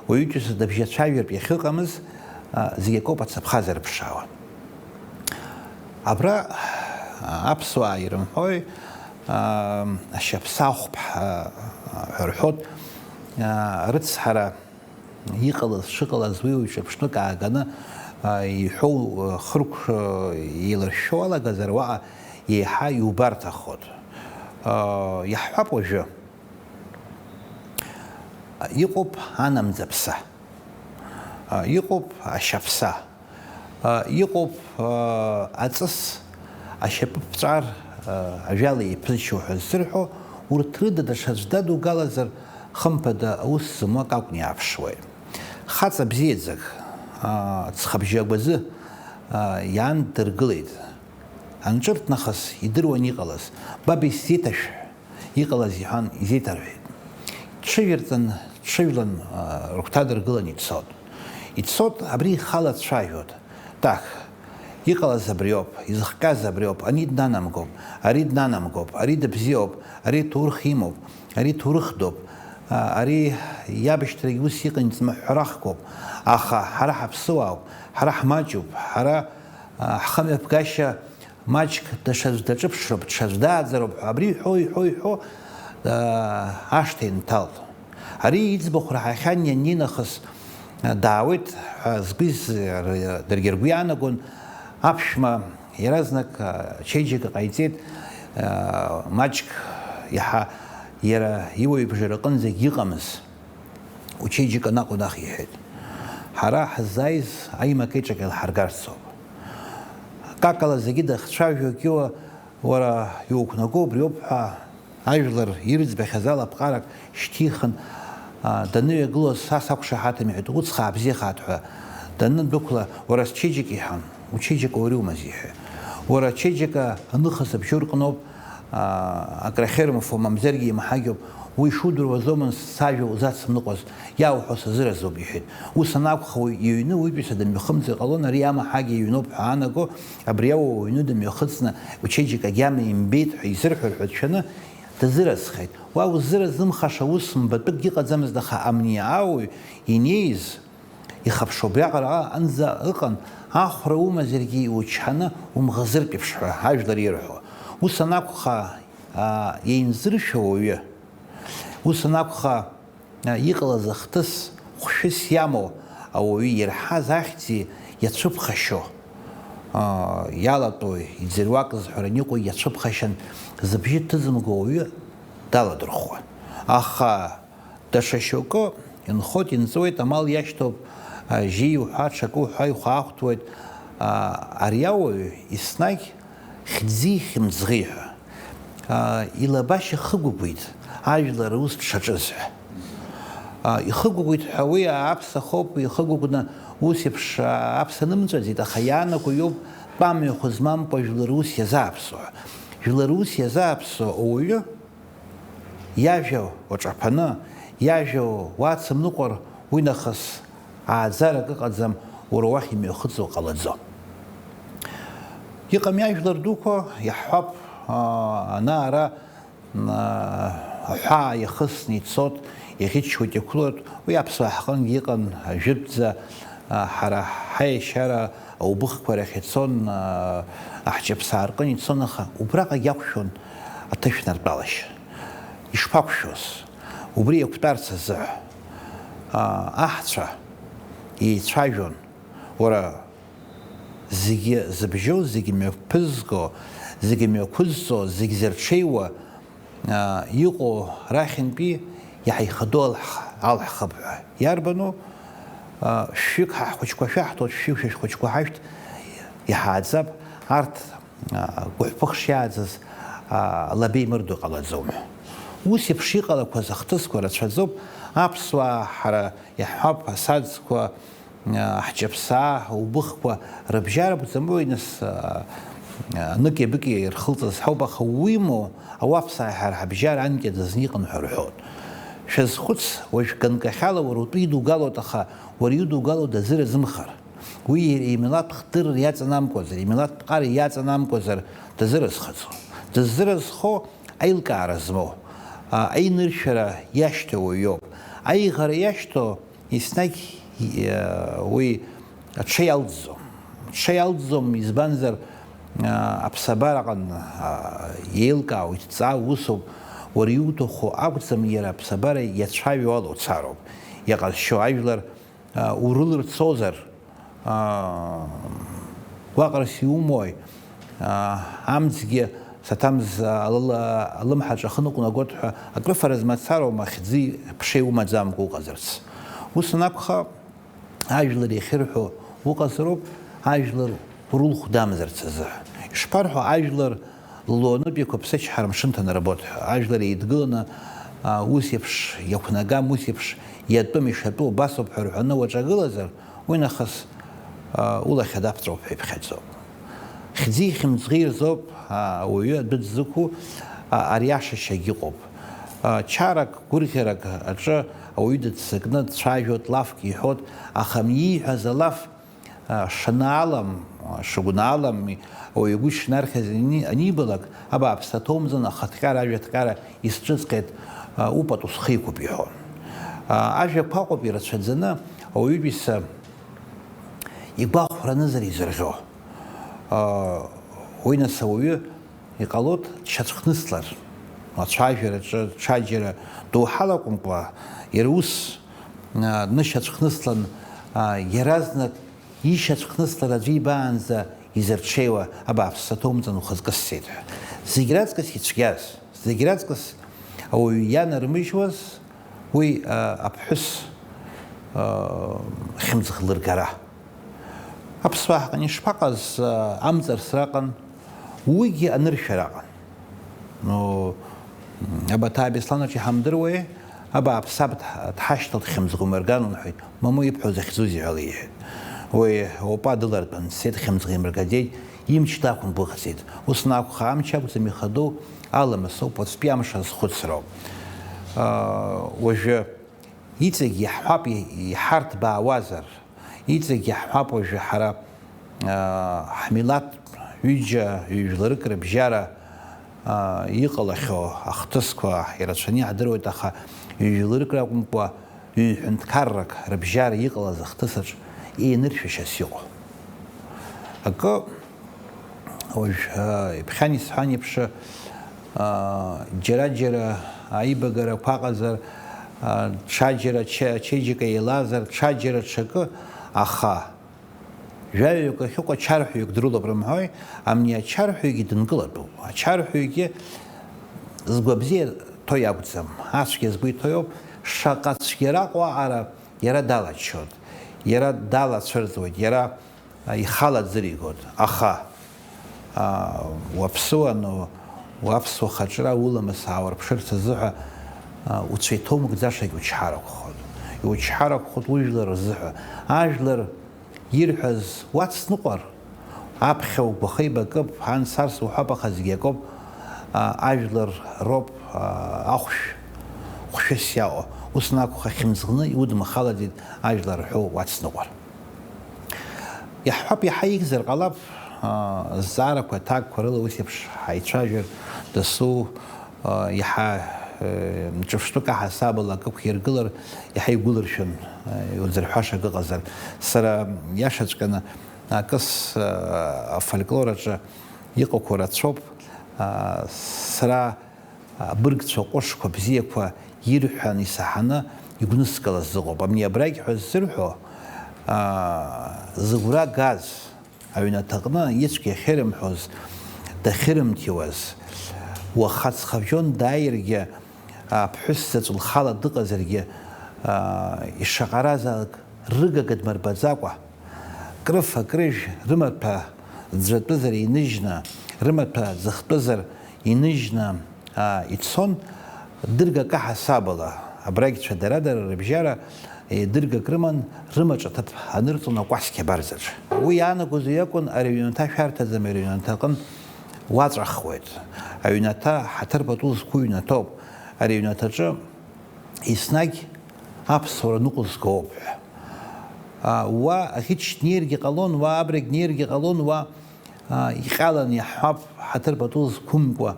уаҩытәыҩса дыбжьацәажәартә иахьыҟамыз, аа, зегь акоуп ацаԥха зырԥшаауа. Абра, аа, аԥсуаа ирымҳәои, аа, ашьаԥса ахәԥҳа, аа, ҳәа рҳәоит, аа, рыцҳара иҟалаз шыҟалаз уи уаҩ ҿырԥштәык ааганы, аа, иҳәоу, аа, хырқә, аа, еилыршәшәо алагазар уаҟа еиҳа иубарҭахоит. Аа, иаҳҳәап уажәы. Иҟоуп анамӡаԥса, иҟоуп ашьаԥса, иҟоуп аҵыс ашьапы ԥҵәар ажәала еиԥызшьо ҳәа ззырҳәо, урҭ рыда даҽаӡә дадугалазар, хымԥада, аус зымуа акакәны иааԥшуеит. Хаҵа бзиаӡак, ҵхыбжьы агәазы, Иаан дыргылеит. Анҿырҭ нахыс идыруан иҟалаз. Баб исзеиҭашәҳәа, иҟалаз иҳәан, изеиҭарҳәеит. Дҽыжәырҵан, дҽыжәлан, рыгәҭа дыргылан ицот. Ицот, абри ихала дцәажәот. Так, иҟалаз абриоуп, изыхҟьаз абриоуп, ани днанамгоуп, ари днанамгоуп, ари дыбзиоуп, ари ҭоурых имоуп, ари ҭоурыхдоуп, ари иабашьҭрагь ус иҟан, иҵмыҳәҳәарахкоуп, аха ҳара ҳаԥсыуаауп, ҳара ҳмаҷуп, ҳара ҳхымҩаԥгашьа маҷк даҽаӡә даҿыԥшроуп, даҽаӡә дааӡароуп ҳәа абри иҳәо, иҳәо, иҳәо, ашҭа инҭалт. Ари иӡбахә раҳахьан ианнеи нахыс, даауеит ҳәа згәы из-, даргьы ргәы иаанагон, аԥшәма иаразнак ачеиџьыка ҟаиҵеит, маҷк иаҳа иара иуаҩыбжара аҟынӡагь иҟамыз. Учеиџьыка наҟ-наҟ иҳәеит. Ҳара ҳзааиз аимак-еиҿак еилҳаргарц ауп. Какала зегьы дахцәажәо, Кьыуа, уара иуқәнаго убриоуп ҳәа ажәлар ирыӡбахьаз алаԥҟарак шьҭихын, даныҩагылоз, са сақәшаҳаҭым, иҳәеит, уцхаа бзиахааит ҳәа данындәықәла, уара счеиџьыка иҳәан, учеиџьыка уара иумаз иҳәеит. Уара ачеиџьыка аныха зыбжьоу рҟноуп, акрахьырмфо, мамзаргьы имаҳагьоуп, уи шудыруазоума сажәа узацымныҟәаз, иауҳәо сазыразуп, иҳәеит. Ус анакәха, уи иҩны уаҩытәыҩса дымҩахымҵыр ҟалон, ари амаҳагьа иҩноуп ҳәа аанаго, абри ауа уҩны дымҩахыҵны, учеиџьыка агьама имбеит ҳәа изырҳәар ҳәа дшәаны, дазыразхеит. Уа узыразымхаша ус мбатәыкгьы ыҟаӡамызт, аха амни ауаҩ инеиз, ихаԥшуа убриаҟара аҟынӡа ыҟан, ахәра умазаргьы иучҳаны умӷазыртә еиԥш ҳәа ажәлар ирҳәо. Ус анакәха, аа, иеинзыршәо ауаҩы, ус анакәха, аа, иҟалаз ахҭыс хәшәыс иамоу ауаҩы ирҳаз ахьӡи иацәыԥхашьо, аа, иалатәоу, иӡырҩуа акы зҳәараны иҟоу иацәыԥхашьан, зыбжьы ҭызымго ауаҩы даладырхәуан. Аха Даҽа шьоукы инхоит, инҵуеит, амал иашьҭоуп, а, жьи уҳәа, ҽакы уҳәа, ихәаахәҭуеит. А, ари ауаҩ еснагь хьӡи хьымӡӷи ҳәа, а, илабашьа хыгәыгәит ажәлар рус дшаҿыз ҳәа. А, ихыгәыгәит ҳәа уи аԥсахоуп, ихыгәыгәны ус еиԥш, а, аԥса нымҵәаӡеит, аха иаанаго иоуп тәамҩахә змамкәа жәлар рус иазааԥсо ҳәа. Жәлар рус иазааԥсо ауаҩы Иажәа уаҿаԥаны, иажәа уацымныҟәар, уи нахыс ааӡарак ыҟаӡам, уара уахь имҩахыҵуа ҟалаӡом. Иҟами ажәлар дуқәа, иаҳҳәап, аа, ана-ара, аа, аҳәаа иахысны ицот, иӷьычуеит, иқәлоит, уи аԥсуаа ҳҟынгьы иҟан, ажәытәӡа, аа, ҳара ҳаиашьара аубыхқәа рахь ицон, аа, аҳҷаԥсаа рҟын ицон, аха убраҟагь иақәшәон аҭышәнартәалашьа. Ишԥақәшәоз, убри иақәтәарц азыҳәа, аа, аҳцәа еицәажәон, уара, зегьы зыбжьоу, зегьы мҩаԥызго, зегьы мҩақәызҵо, зегь зырҽеиуа, аа, иҟоу рахьынтәи иаҳаихадоу алҳ-, алҳхып ҳәа. Иарбану? Аа, шәҩык ҳа ҳхәыҷқәа шәаҳҭоит, шәҩык шәа шәхәыҷқәа ҳашәҭ, иҳааӡап, арҭ гәыҳәԥых шиааӡаз, лабеимырдо иҟалаӡом. Ус еиԥш иҟалақәаз ахҭысқәа рацәаӡоуп, аԥсуаа ҳара иаҳҳәап, асаӡқәа, ҳҷаԥсаа, убыхқәа рыбжьара бзамыҟәи, нас, ныки-быки ирхылҵыз ҳауп, аха уимоу, ауаԥсаа ҳара ҳабжьара анкьа дазны иҟан ҳәа рҳәоит. Шәазхәыц, уажә ганкахьала уара утәы идугалоит, аха уара иудугало дазыразымхар. Уи иара имилаҭ хдырра иаҵанамкуазар, имилаҭ ԥҟара иаҵанамкуазар дазыразхаӡом. Дыззыразхо аилкаара змоу, а, аиныршәара иашьҭоу уаҩоуп. Аиӷара иашьҭоу еснагь, э, уи аҽеи алҵӡом. Аҽеи алҵӡом, избанзар, а, аԥсабараҟан, а, еилкаау, иҭҵаау усоуп. Уара иуҭаху акәӡам, иара аԥсабара иацәажәо ала уцароуп. Иаҟазшьоу ажәлар урылырцозар, гәаҟрас иумои, амцгьы саҭамз алымҳаҿ ахы ныҟәнагоит ҳәа акрыфара змацароума хьӡи ԥшеи умаӡамкәа уҟазарц? Ус анакәха, ажәлар иахьырҳәо уҟазароуп, ажәлар урылхәдамзарц азыҳәа. Ишԥарҳәо, ажәлар Ллоу анытә иқәыԥсычҳара амшын ҭанарбоит ҳәа, ажәлар еидгыланы, а, ус еиԥш иақәнагам, ус еиԥш иатәым, ишатәу убасоуп ҳәа рҳәаны уаҿагылазар, уи нахыс улахь адаԥҵәоуп ҳәа иԥхьаӡоуп. Хьӡи хьымӡӷи рзоуп ауаҩы адәы дзықәу, ариашашьагь ыҟоуп. Чарак, гәырӷьарак аҿы ауаҩы дыццакны дцәажәоит, лафк иҳәоит, аха ииҳәаз алаф шанаалам, шыгәнаалам, ауаҩы игәы шнархьыз ани-, анибалак, абааԥс, аҭоумҵан, ахаҭҟьара, ажәаҭҟьара исҿыҵҟьеит, упату схы иқәуп иҳәон. Ажәақәа Аҟәатәи ирацәаӡаны ауаҩытәыҩса игәахәра анызар изырӷьо. Уи нас ауаҩы иҟалоит дшьацәхныслар. Ацәажәараҿы ҽаџьара доуҳала акәымкәа, иара ус, а, днышьацәхныслан, а, иаразнак ишьацәхныслар аӡәы ибаанӡа изырҽеиуа, абааԥс, саҭоумҵан, ухаҵкы ссеит ҳәа. Зегь раҵкыс ицәгьаз, зегь раҵкыс ауаҩы ианармыжьуаз, уи, а, аԥҳәыс, а, хьымӡӷ лыргара. Аԥсуаа ҳҟны ишԥаҟаз, а, амҵарсра ыҟан, уигьы аныршәара ыҟан. Ну, Абаҭаа Бесланаҿ иҳамдыруеи, абааԥс, саб дҳ-, дҳашьҭалт, хьымӡӷ умырган лҳәеит, мамоу ибҳәо захьӡузеи ҳәа леиҳәеит. Уи опа дылартәан, дцеит, хьымӡӷ имыргаӡеит, имч дақәымгәыӷӡеит. Ус анакәха, амч акәӡам ихадоу, аламыс ауп, уаҵәтәи амш азхәыцроуп. Аа, уажәы иҵегь иаҳҳәап, иҳарҭбаауазар, иҵегь иаҳҳәап уажәы ҳара, аа, ҳмилаҭ ҩыџьа, ҩ-жәларык рыбжьара, аа, иҟалахьоу ахҭысқәа ирацәаны иаҳдыруеит, аха ҩ-жәларык ракәымкәа, ҩ-ҳәынҭқаррак рыбжьара иҟалаз ахҭысаҿ еиныршәашьас иҟоу акы, уажә, а, иԥхьан исҳәан еиԥш, а, џьара-џьара аибагарақәа ыҟазар, а, ҽаџьара аче-, ачеиџьыка еилазар, ҽаџьара ҽакы, аха жәаҩаҩык ахьыҟоу ачарҳәаҩык дрылоуп рымҳәои, амни ачарҳәаҩгьы дынкылатәуп. Ачарҳәаҩгьы згәабзиа ҭоу иакәӡам, ацәгьа згәы иҭоу иоуп, шаҟа цәгьара аҟоу аҟара иара далаччоит, иара далацәырҵуеит, иара, а, ихала аӡы ригоит. Аха, а, уаԥсыуан, у-, уаԥсуа хаҿра уламыс аауарԥшырц азыҳәа, а, уцәа иҭоумыгӡашагь учҳарақәхоит. Иучҳарақәхоит ужәлар рзыҳәа. Ажәлар ирҳәаз уацныҟәар, аԥхьа угәахы еибакып, ан сарс уҳәап, аха зегь акоуп, а, ажәлар роуп, а, ахәшә хәшәыс иаҟоу. Ус анакәха, хьымӡӷны иудмахалаӡеит ажәлар рҳәоу уацныҟәар. Иаҳҳәап, иаҳа ихьзар ҟалап, а, зҵаарақәа, аҭакқәа рыла ус еиԥш ҳаицәажәар дасу, а, иаҳа, э, ҿырԥштәык аҳасабала акы ықәиргылар, иаҳа игәылыршәон, э, иудзырҳәаша акы ыҟазар. Сара иашаҵәҟьаны акыс, а, афольклор аҿы иҟақәоу рацәоуп. А, сара абыргцәа ҟәышқәа бзиақәа ирҳәан исаҳаны игәныскылаз зыҟоуп. Абни абрагь ҳәа ззырҳәо, аа, зыгәра газ, аҩнаҭаҟны ицәгьа ахьырымҳәоз, дахьырымҭиуаз, уаха ҵхабжьон дааиргьы, аԥҳәыс заҵә лхала дыҟазаргьы, аа, ишаҟаразаалак рыгага дмырбаӡакәа, крыфа-крыжә рымаҭәа ӡәӡәатәызар иныжьны, рымаҭәа ӡыхтәызар иныжьны, аа, ицон, дыргак аҳасабала, абрагьцәа дара-дара рыбжьара, е, дыргак рыман, рымаҿ аҭыԥ анырҵон акәасқьа абарҵаҿ. Уи иаанагоз уи акәын, ари аҩнаҭа шәарҭаӡам, ари аҩнаҭа аҟын уаҵәахуеит. Аҩнаҭа ҳаҭыр пату зқәу ҩнаҭоуп. Ари аҩнаҭаҿы еснагь аԥсуара ныҟәызгоуп ҳәа. А, уа аӷьыч днеиргьы ҟалон, уа абрагь днеиргьы ҟалон, уа, а, иҟьалан иаҳҳәап, ҳаҭыр пату зқәымкәа,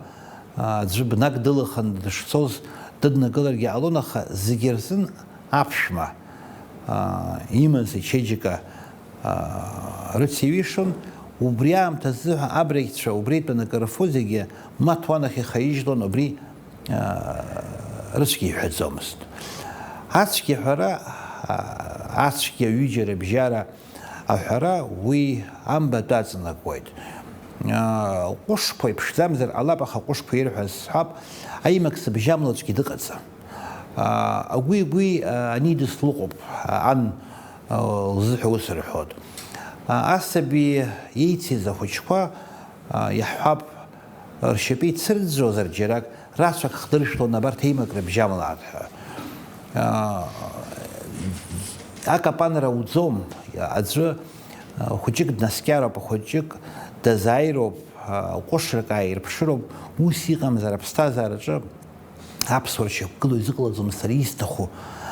а, аӡәы бнак дылаханы дышцоз дыднакыларгьы ҟалон, аха зегьы рзын аԥшәма, а, имаз ичеиџьыка, а, рыциҩишон, убри аамҭазы ҳәа абрагьцәа, убри итәаны акы рфо зегьы ма ҭуанахь ихаижьлон, убри, а, рыцәгьа иҳәаӡомызт. Ацәгьа ҳәара, а, ацәгьа ҩыџьа рыбжьара аҳәара уи амбатә аҵанакуеит. А, ҟәышқәа иԥшӡамзар ҟалап, аха ҟәышқәа ирҳәаз сҳәап, аимак сыбжьамлаҵәгьы дыҟаӡам. А, агәи-гәи, а, анидыслыҟоуп, а, ан лзыҳәа ус рҳәоит. Асаби еицыз ахәыҷқәа, иаҳҳәап, ршьапы ицырӡәӡәозар џьарак, рацәак хдыршәлон абарҭ еимак рыбжьамлааит ҳәа. Акапанра уӡом, аӡәы Хәыҷык днаскьароуп, хәыҷык дазааироуп, ҟәышрак ааирԥшыроуп, ус иҟамзар аԥсҭазаараҿы аԥсуара шьақәгылоу изыҟалаӡом сара исҭаху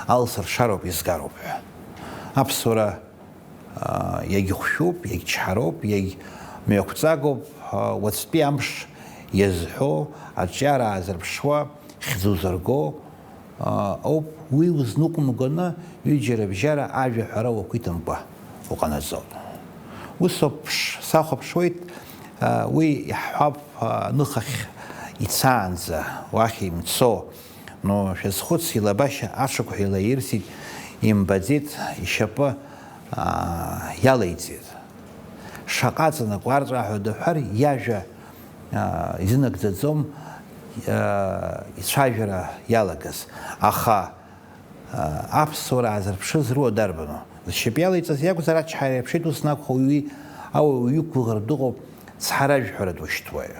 алсыршароуп, изгароуп ҳәа. Аԥсуара иагьыхәшәуп, иагьчҳароуп, иагьмҩақәҵагоуп, уаҵәтәи амш иазҳәо, аҿиара аазырԥшуа, хьӡ узырго, ауп, уи узныҟәымганы ҩыџьара-бжьара ажәа ҳәара уақәиҭымкәа уҟанаҵоит. Ус ауп, сахәаԥшуеит, уи иаҳҳәап, ныхахь ицаанӡа, уахь имцо, но шәазхәыц, илабашьа аҽықәҳәа илаирсит, имбаӡеит, ишьапы иалеиҵеит. Шаҟа аҵанакуа арҵәааҳәа даҳәар, иажәа изынагӡаӡом ицәажәара иалагаз. Аха аԥсуара аазырԥшыз руа дарбану? Зшьапы иалеиҵаз иакәзар, ачҳара иаԥшит, ус анакәха, уаҩы, ауаҩ уиқәгәыӷыртә дыҟоуп, цҳаражәҳәара душьҭуаҩ.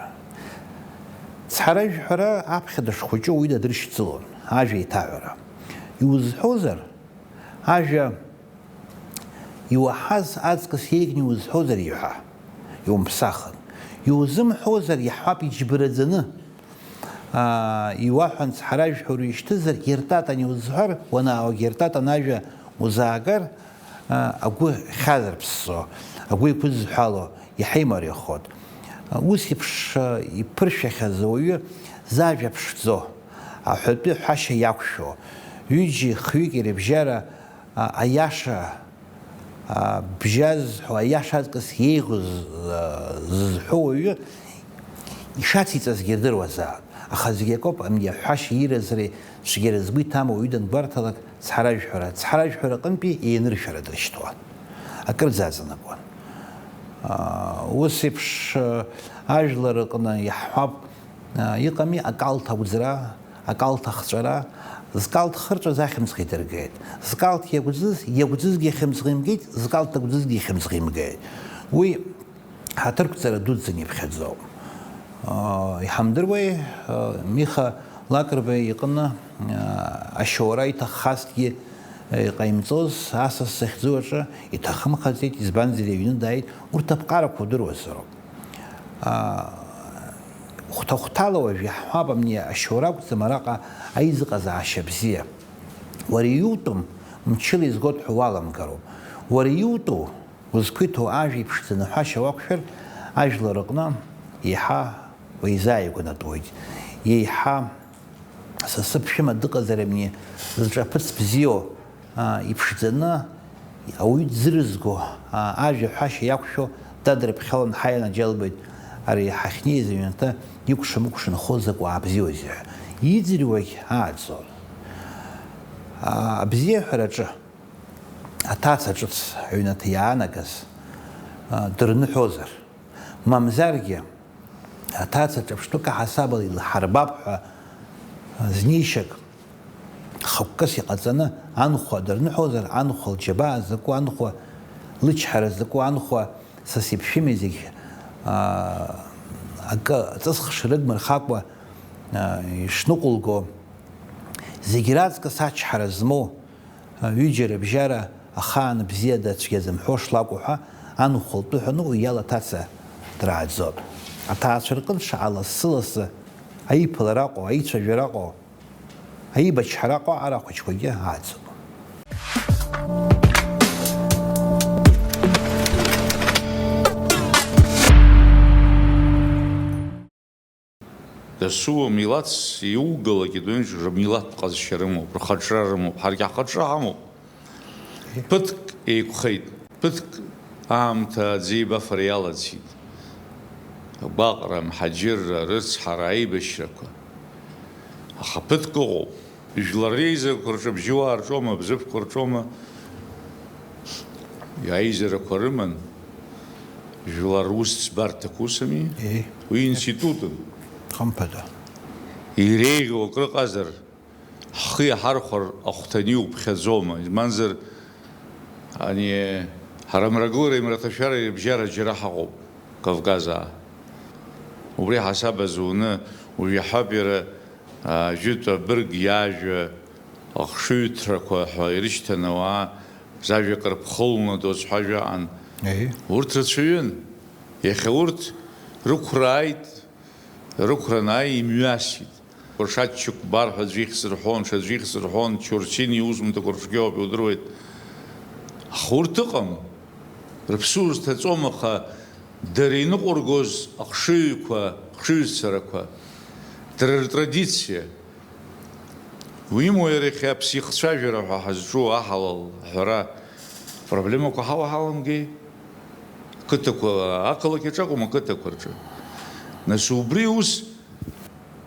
Цҳаражәҳәара аԥхьа дышхәыҷу уи дадыршьцылон, ажәа еиҭаҳәара. Иузҳәозар, ажәа Иуаҳаз аҵкыс еиӷьны иузҳәозар иҳәа, иумԥсахын. Иузымҳәозар, иаҳҳәап, иџьбараӡаны, аа, иуаҳәан, цҳаражәҳәара ишьҭызар, иртатан иузҳәар, уанаауагь иртатан ажәа узаагар, аа, агәы хьазар ԥссо, агәы иқәызҳәало, иаҳа имариахоит. Ус еиԥш, аа, иԥыршәахьаз ауаҩы зажәа ԥшӡо, аҳәатәы ҳәашьа иақәшәо, ҩыџьеи хҩыки рыбжьара, а, аиаша, а, бжьа зҳәо, аиаша аҵкыс еиӷьу з-, а, зызҳәо уаҩы ишациҵазгьы ирдыруазаап. Аха зегь акоуп, амни аҳәашьа иразреи цәгьара згәы иҭам ауаҩы дангәарҭалак, цҳаражәҳәара, цҳаражәҳәара аҟынтәи еиныршәара дрышьҭуан. Акырӡа аҵанакуан. А, ус еиԥш, а, ажәлар рҟны иаҳҳәап, а, иҟами, акалҭ агәӡра, акалҭ ахҵәара, зкалҭ хырҵәаз ахьымӡӷ идыргеит. Зкалҭ иагәӡыз, иагәӡызгьы ахьымӡӷ имгеит, зкалҭ дагәӡызгьы ахьымӡӷ имгеит. Уи ҳаҭырқәҵара дуӡӡаны иԥхьаӡоуп. Иҳамдыруеи, Миха Лакрба иҟны ашьоура иҭаххазҭгьы иҟаимҵоз асас захьӡу аҿы иҭахымхаӡеит, избанзар, иҩны дааит, урҭ аԥҟарақәа удыруазароуп. Хәҭа-хәҭала уажә иаҳҳәап, амни ашьоура акәӡам араҟа аизыҟазаашьа бзиа. Уара иутәым мчыла изгоит ҳәа уаламгароуп. Уара иутәу, узқәиҭу ажәа иԥшӡаны ҳәашьа уақәшәар, ажәлар рҟны еиҳа уеизааигәанатәуеит. Еиҳа са сыԥшәма дыҟазар, амни зҿаԥыц бзиоу, аа, иԥшӡаны, ауаҩы дзырызго, аа, ажәа ҳәашьа иақәшәо дадрыԥхьалан ҳаианаџьалбеит, ари ҳахьнеиз аҩнаҭа икәша-мыкәша нхо закә аабзиоузеи ҳәа. Иӡырҩуагь ааӡон. Аа, абзиаҳәараҿы аҭаца ҿыц аҩнаҭа иаанагаз, аа, дырныҳәозар, мамзаргьы, аҭаца ҿырԥштәык аҳасабала илҳарбап ҳәа, знеишьак хықәкыс иҟаҵаны анхәа дырныҳәозар, анхәа лџьабаа закәу, анхәа лычҳара закәу, анхәа са сиԥшәымеи зегь, аа, акы аҵысхша рыгмырхакәа, аа, ишныҟәылго, зегь раҵкыс ачҳара змоу, ҩыџьа рыбжьара ахаан бзиада цәгьа зымҳәо шлакәу ҳәа анхәа лтәы ҳәаны уи иала аҭаца драаӡоит. Аҭаацәа рҟынтә шаҟа лассы-лассы аиԥылара аҟоу, аицәажәара аҟоу, аибачҳара аҟоу арахәыҷқәагьы ааӡоуп. Дасу амилаҭс иугалак идунеиҿ рмилаҭтә ҟазшьа рымоуп, рхаҿра рымоуп, ҳаргьы ҳхаҿра ҳамоуп. Ԥыҭк еиқәхеит, ԥыҭк аамҭа аӡеибафара иалаӡит. Агәаҟра, амҳаџьырра, арыцҳара, аибашьрақәа. Аха ԥыҭк ыҟоуп. Жәлар реизарақәа рҿы абжьуаа рҿоума, абзыԥқәа рҿоума, аизарақәа рыман, жәлар рус ӡбарҭақәа усами? Еи. Уи институтын. Хымԥада. Иреиӷьу акры ыҟазар, ҳхы иаҳархәар ахәҭаны иуԥхьаӡома? Избанзар, ани, ҳара мрагылареи мраҭашәареи рыбжьара џьара ҳаҟоуп, Кавказаа. Убри ҳасаб азуны, уажә иаҳҳәап, иара, а, жәытә абырг иажәа ахшыҩҭрақәа ҳәа ирышьҭан ауаа, зажәа кыр ԥхылны доуцәҳәажәа аан, Еи. Урҭ рацәаҩын. Иахьа урҭ рықәра ааит, рықәра анааи имҩасит. Ршаччықәбар ҳәа аӡәы ихьӡ рҳәон, ҽаӡәы ихьӡ рҳәон, Чурчини иусумҭақәа рҿгьоуп, иудыруеит. Аха урҭ ыҟам. Рыԥсуа зҭаҵом, аха дара иныҟәыргоз ахшыҩқәа, ахшыҩзцарақәа, дара ртрадициа. Уимоу иара иахьа аԥсихцәажәара ҳәа ҳазҿу аҳалал аҳәара проблемақәа ҳауа ҳаламгеи? Қыҭақәа, ақалақь аҿы акәым, ақыҭақәа рҿы. Нас убри ус,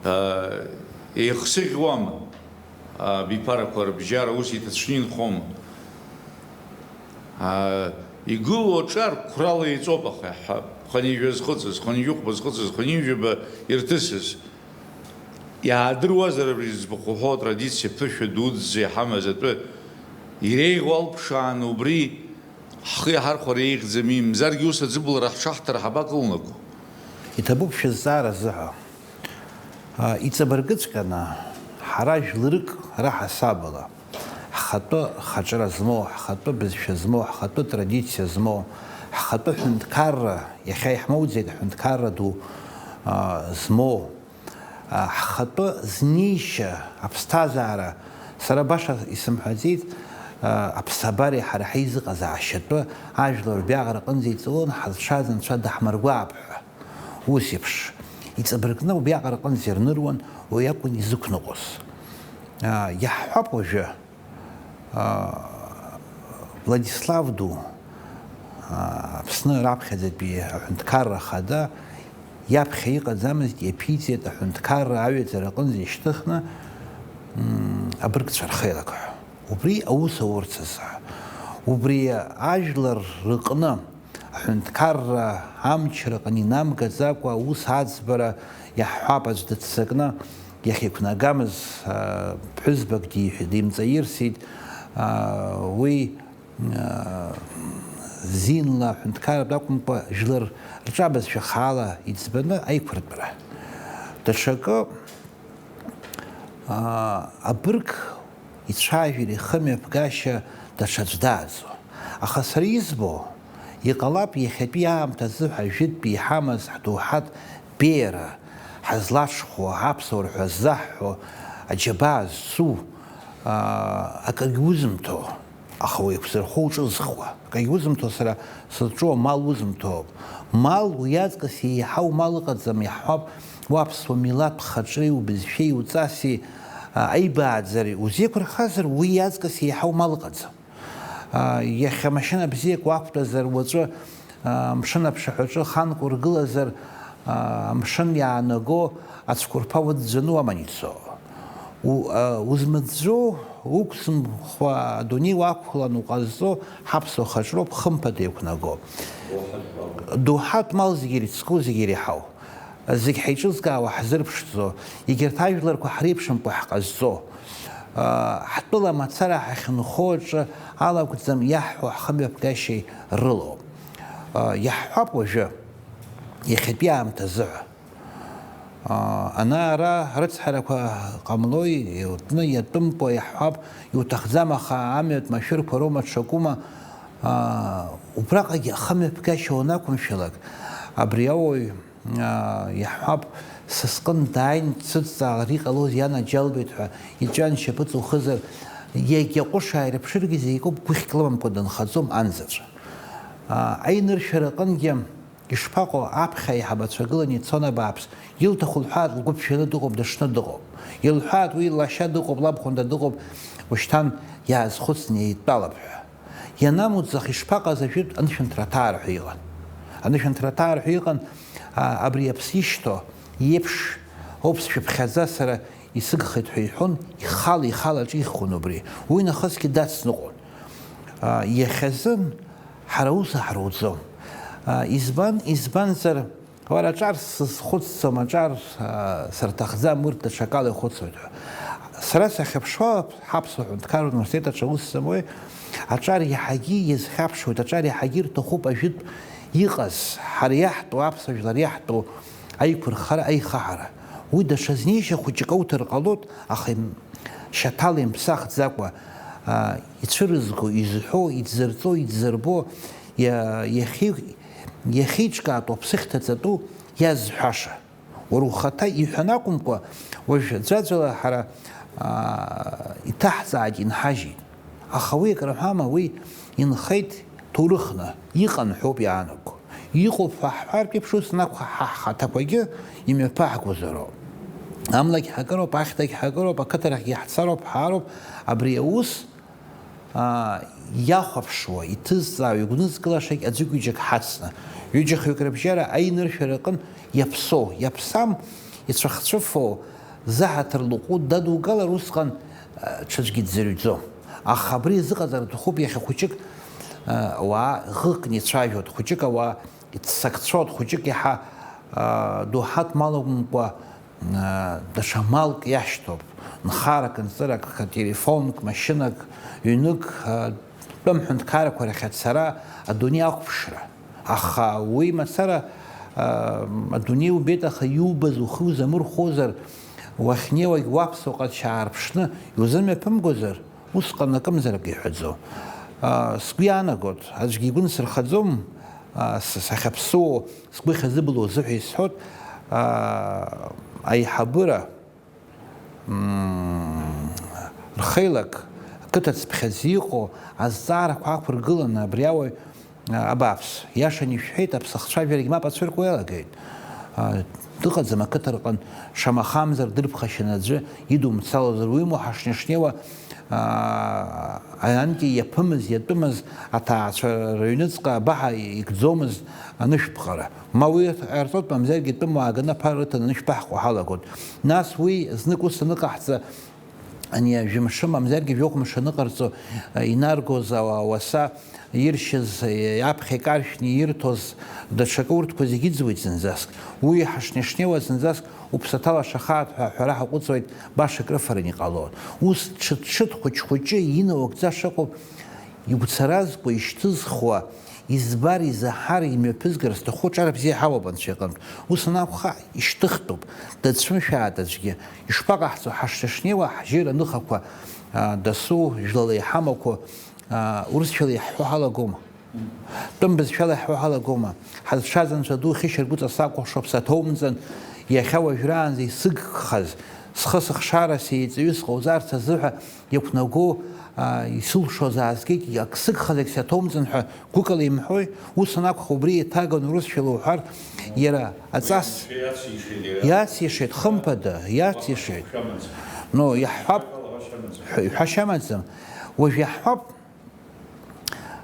аа, еихсыӷьуама? Абиԥарақәа рыбжьара ус иҭацәны инхома? Аа, игылоу аҿар қәрала еиҵоуп, аха иаҳҳәап, хынҩажәа зхыҵыз, хынҩажәихәба зхыҵыз, хынҩажәаба ирҭысыз. Иаадыруазар абри зыӡбахә уҳәо атрадициа ԥышәа дуӡӡа иҳамаз атәы иреиӷьу алԥшааны убри ҳхы иаҳархәар еиӷьӡами, мзаргьы ус аӡыблара ҳҽаҳҭар ҳабакылнаго? Иҭабуп шәызҵаара азыҳәа. А, иҵабыргыҵәҟьаны, ҳара жәларык раҳасабала, ҳхатәы хаҿра змоу, ҳхатәы бызшәа змоу, ҳхатәы традициа змоу, ҳхатәы ҳәынҭқарра, иахьа иаҳмоуӡеит аҳәынҭқарра ду, а, змоу, а, ҳхатәы знеишьа аԥсҭазаара, сара баша исымҳәаӡеит, а, аԥсабареи ҳара ҳаизыҟазаашьатәы ажәлар убриаҟара аҟынӡа иҵалон, ҳазшаз Анцәа даҳмыргәаап ҳәа. Ус еиԥш, иҵабыргны убриаҟара аҟынӡа ирныруан, уи акәын изықәныҟәоз. А, иаҳҳәап уажәы, а, Владислав ду, а, Аԥсны раԥхьаӡатәи аҳәынҭқарра ахада иаԥхьа иҟаӡамызт, иаԥиҵеит аҳәынҭқарра аҩаӡара аҟынӡа ишьҭыхны, м, абыргцәа рхеилак ҳәа. Убри аус аурц азы, убри ажәлар рыҟны аҳәынҭқарра амчраҟны инамгаӡакәа аус аӡбара иаҳҳәап аӡә дыццакны иахьеиқәнагамыз, а, ԥҳәызбак диҳәа-, димҵаирсит, а, уи, а, зинла аҳәынҭқарратә акәымкәа, жәлар рҿабызшәа хаала иӡбаны аиқәыртәара. Даҽакы, аа, абырг ицәажәара, ихымҩаԥгашьа даҽаӡә дааӡо. Аха сара избо, иҟалап, иахьатәи аамҭазы ҳәа ажәытәтәи иҳамаз ҳдоуҳатә беиара, ҳазлаҽхәо, аԥсуара ҳәа ззаҳҳәо, аџьабаа зцу, аа, акагь узымҭо. Аха уеиқәзырхо уҿызхуа. Акагь узымҭо, сара сызҿу амал узымҭоуп. Мал уи аҵкыс еиҳау мал ыҟаӡам, иаҳҳәап, уаԥсуа милаҭ хаҿреи убызшәеи уҵаси, а, аибааӡареи узеиқәырхазар, уи аҵкыс еиҳау мал ыҟаӡам. А, иахьа машьына бзиак уақәтәазар, уаҵәы, а, амшын аԥшаҳәаҿы ханк ургылазар, а, амшын иаанаго ацәқәырԥа уыӡәӡәаны уаман ицо. У-, а, узмыӡәӡәо уқәзымхуа адунеи уақәлан уҟазҵо ҳаԥсуа хаҿроуп хымԥада иқәнаго. Доуҳатә мал зегьы ирыцку, зегьы иреиҳау. Зегь ҳаиҿызкаауа ҳзырԥшӡо, егьырҭ ажәларқәа ҳреиԥшымкәа ҳҟазҵо. А, ҳтәыла мацара ҳахьынхо аҿы алакәӡам иаҳҳәо ҳхымҩаԥгашьеи рылоуп. А, иаҳҳәап уажәы, иахьатәи аамҭазыҳәа. Аа, ана-ара рыцҳарақәа ҟамлои, иутны иатәымкәа иаҳҳәап, иуҭахӡам, аха амҩатә машәырқәа роума ҽакума, аа, убраҟагьы ахымҩаԥгашьа уанақәымшәалак, абри ауаҩ, аа, иаҳҳәап, са сҟын дааин дсыдҵаалар иҟалозеи, анаџьалбеит ҳәа иҵәҩан шьапыҵа ухызар, иагьа ҟәыш ааирԥшыргьы зегь акоуп, гәыхьк лымамкәа дынхаӡом анзаҵә. Аа, аиныршәара аҟынгьы, ишԥаҟоу, аԥхьа аиҳабацәа гыланы ицон абааԥс, илҭаху лҳәаат, лгәы ԥжәаны дыҟоуп, дышны дыҟоуп. Илҳәаат, уи лашьа дыҟоуп, лабхәында дыҟоуп, ушьҭан иаазхәыцны еидтәалап ҳәа. Ианамуӡах, ишԥаҟаз ажәытә анышәынҭра аҭаарҳәа иҟан. Анышәынҭра аҭаарҳәа иҟан, а, абри аԥсы ишьҭоу иеиԥш ауп сшәыԥхьаӡа сара исыгхеит ҳәа иҳәон, ихала, ихала аҿихуан убри. Уи нахысгьы дацныҟәон. А, иахьазын ҳара аус ҳруӡом. А, избан, избанзар, уара аҿар сызхәыцӡом, аҿар, а, сырҭахӡам, урҭ даҽакала ихәыцуеит ҳәа. Сара сахьыԥшуа, ҳаԥсуа ҳәынҭқарратә университет аҿы аус зуеи, аҿар иаҳагьы иазхьаԥшуеит, аҿар иаҳагьы ирҭахуп ажәытә иҟаз, ҳара иаҳтәу, аԥсуа жәлар иаҳтәу аиқәырхара, аихаҳара. Уи даҽа знеишьа хәыҷык ауҭар ҟалоит, аха им-, шьаҭала имԥсахӡакәа, а, ицәырызго, изҳәо, иӡырҵо, иӡырбо, иа-, иахьи-, иахьеиҿкаатәу аԥсыхьҭа ҵатәу иазҳәаша. Уара ухаҭа иҳәан акәымкәа, уажә ӡәаӡәала ҳара, аа, иҭаҳҵааит, инҳажьит. Аха уи акры ҳәама, уи инхеит ҭоурыхны, иҟан ҳәоуп иаанаго. Иҟоуп ҳәа ҳҳәартә еиԥш, ус анакәха, ҳа ҳхаҭақәагьы имҩаԥаҳгозароуп. Амлагь ҳакыроуп, ахьҭагь ҳакыроуп, ақыҭарахьгьы ҳцароуп, ҳаароуп, абри аус, аа, иахәаԥшуа, иҭызҵаауа, игәнызкылашагь аӡәык-ҩыџьак ҳацны, ҩыџьа-хҩык рыбжьара аиныршәара аҟын иаԥсоу, иаԥсам, ицәыхцәыфо, зыҳаҭыр лаҟәы дадугалар усҟан, аа, ҽаӡәгьы дзырҩӡом. Аха абри азыҟаҵара аҭахуп иахьа хәыҷык, аа, ауаа ӷыкны ицәажәоит, хәыҷык ауаа иццакцәоит, хәыҷык иаҳа, аа, доуҳатә мал акәымкәа, даҽа малк иашьҭоуп, нхарак, нҵырак, телефонк, машьынак, ҩнык, тәым ҳәынҭқаррақәа рахь ацара, адунеи ақәԥшра. Аха уи мацара, адунеи убеит, аха иубаз ухы узамырхәозар, уахьнеиуагь уаԥсуа ҟазшьа аарԥшны иузымҩаԥымгозар, усҟан акымзарак иҳәаӡом. Сгәы иаанагоит, аӡәгьы игәы нсырхаӡом, сахьаԥсуоу, сгәы ахьазыбылуа азыҳәа исҳәоит, аиҳабыра, рхеилак, ақыҭа цыԥхьаӡа иҟоу азҵаарақәа ақәыргыланы абри ауаҩ, абааԥс, иашан ишәҳәеит, аԥсахцәажәарагь мап ацәыркуа иалагеит. Дыҟаӡам ақыҭа рҟын, шамахамзар дырԥхашьаны аӡәы идумцалозар, уимоу ҳашнеи-шнеиуа, аа, анкьа иаԥымыз, иатәымыз аҭаацәа рыҩныҵҟа абаҳа икӡомызт анышәԥҟара. Ма уи ҟарҵоит, мамзаргьы тәымуаа ганы аԥара рыҭаны анышәԥаҳҟо ҳалагоит. Нас уи знык ус аныҟаҳҵа, ани ажәымшы, мамзаргьы жәохә мшы аныҟарҵо, инаргоз ауаса иршьыз, аԥхьа икаршәны ирҭоз даҽакы, урҭқәа зегьы ыӡуеит зынӡаск. Уи ҳашнеи-шнеиуа зынӡаск уԥсаҭа лашахааит ҳәа аҳәара ҳаҟәыҵуеит, баша акрыфаран иҟалон. Ус ҽыт-ҽыт, хәыҷ-хәыҷы, инаугӡа шыҟоу, игәцаразкуа, ишьҭызхуа, избар, изаҳар, имҩаԥызгар зҭаху аҿар бзиа ҳауп Анцәа иҟынтә. Ус анакәха, ишьҭыхтәуп, дацәымшәааит аӡәгьы. Ишԥаҟаҳҵо, ҳашнеи-шнеиуа ҳжьыра ныхақәа, аа, дасу, жәлала иҳамақәоу, аа, урысшәала иаҳҳәо ҳалагома? Тәым бызшәала иаҳҳәо ҳалагома? Ҳазшаз Анцәа ду хьышьаргәыҵа сакәыхшоуп, саҭоумҵан, иахьа уажәраанӡа исыгхаз, схы-сыхшара сеиҵаҩы сҟауҵарц азыҳәа иақәнаго, аа, исылшоз аазгеит, ак сыгхазаргь саҭоумҵан ҳәа гәыкала имҳәои? Ус анакәха, убри еиҭаганы урысшәала уҳәар, иара аҵас иацишеит, иара. Иацишеит, хымԥада, иацишеит. Шәамаӡам. Ну, иаҳҳәап, Шәамаӡам. Ҳәа-, ҳәашьа амаӡам. Уажә иаҳҳәап,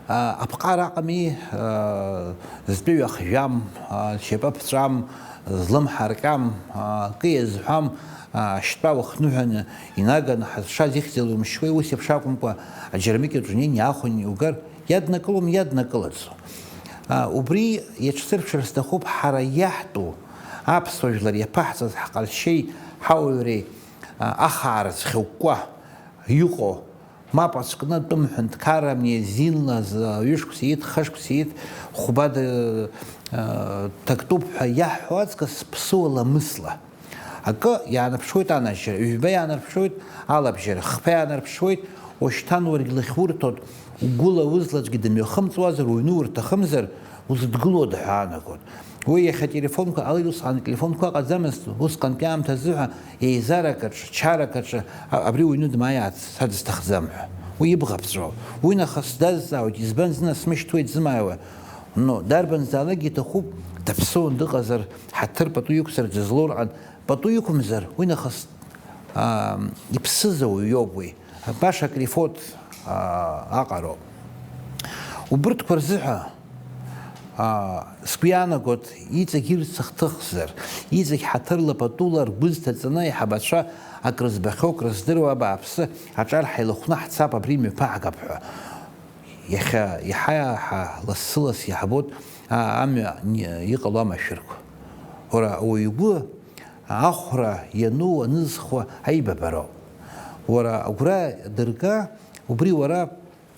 а, аԥҟара аҟами, а, зтәы ҩахжәам, а, зшьапы ԥҵәам, злымҳа рҟьам, а, акы иазҳәам, а, ашьтәа уахныҳәаны инаганы ҳазшаз ихьӡала умшьуеи, ус еиԥш акәымкәа, аџьармыкьаҿ унеин иаахәаны иугар, иаднакылом, иаднакылаӡом. А, убри иаҿсырԥшыр сҭахуп ҳара иаҳтәу аԥсуа жәлар иаԥаҳҵаз ҳҟазшьеи ҳауаҩреи, а, ахаара зхьыкәкәа иҟоу, мап ацәкны атәым ҳәынҭқарра мезинла ҩышықәса иит, хышықәса иит, хәба д-, а, дактәуп ҳәа иаҳҳәо аҵкыс ԥсыуа ламысла. Акы иаанарԥшуеит анажьра, ҩба иаанарԥшуеит алабжьара, хԥа иаанарԥшуеит, уашьҭан уаргь лахьурҭоит, угәыла узлаӡәгьы дымҩахымҵуазар, уҩны урҭахымзар, узыдгылода ҳәа аанагоит. Уи иахьа ателефонқәа ҟалеит, усҟан ателефонқәа ыҟаӡамызт, усҟантәи аамҭазыҳәа еизарак аҿы, чарак аҿы, а-, абри уҩны дмааиааит, са дысҭахӡам ҳәа. Уи ибӷа ԥҵәоуп. Уи нахыс дазҵаауеит, избан зны асмышьҭуеит зымааиуа? Ну, дарбанзаалакгьы иҭахуп, даԥсуан дыҟазар, ҳаҭыр пату иқәзар дызлоурҟан, пату иқәымзар, уи нахыс, аа, иԥсыз ауаҩ иоуп уи. Баша акрифоит, аа, аҟароуп. Убырҭқәа рзыҳәа, аа, сгәы иаанагоит, иҵегь ирцыхҭыхзар, иҵегь ҳаҭырла патула ргәы зҭаҵаны аиҳабацәа акрызбахьоу, акрыздыруа абааԥсы аҿар ҳаилахәны ҳцап, абри мҩаԥаҳгап ҳәа. Иахьа иаҳа-иаҳа лассы-ласс иаҳбоит, аа, амҩа ни-, иҟало амашәырқәа. Уара, ауаҩ игәы ахәра иану, анызхуа аибабароуп. Уара агәра дырга, убри уара,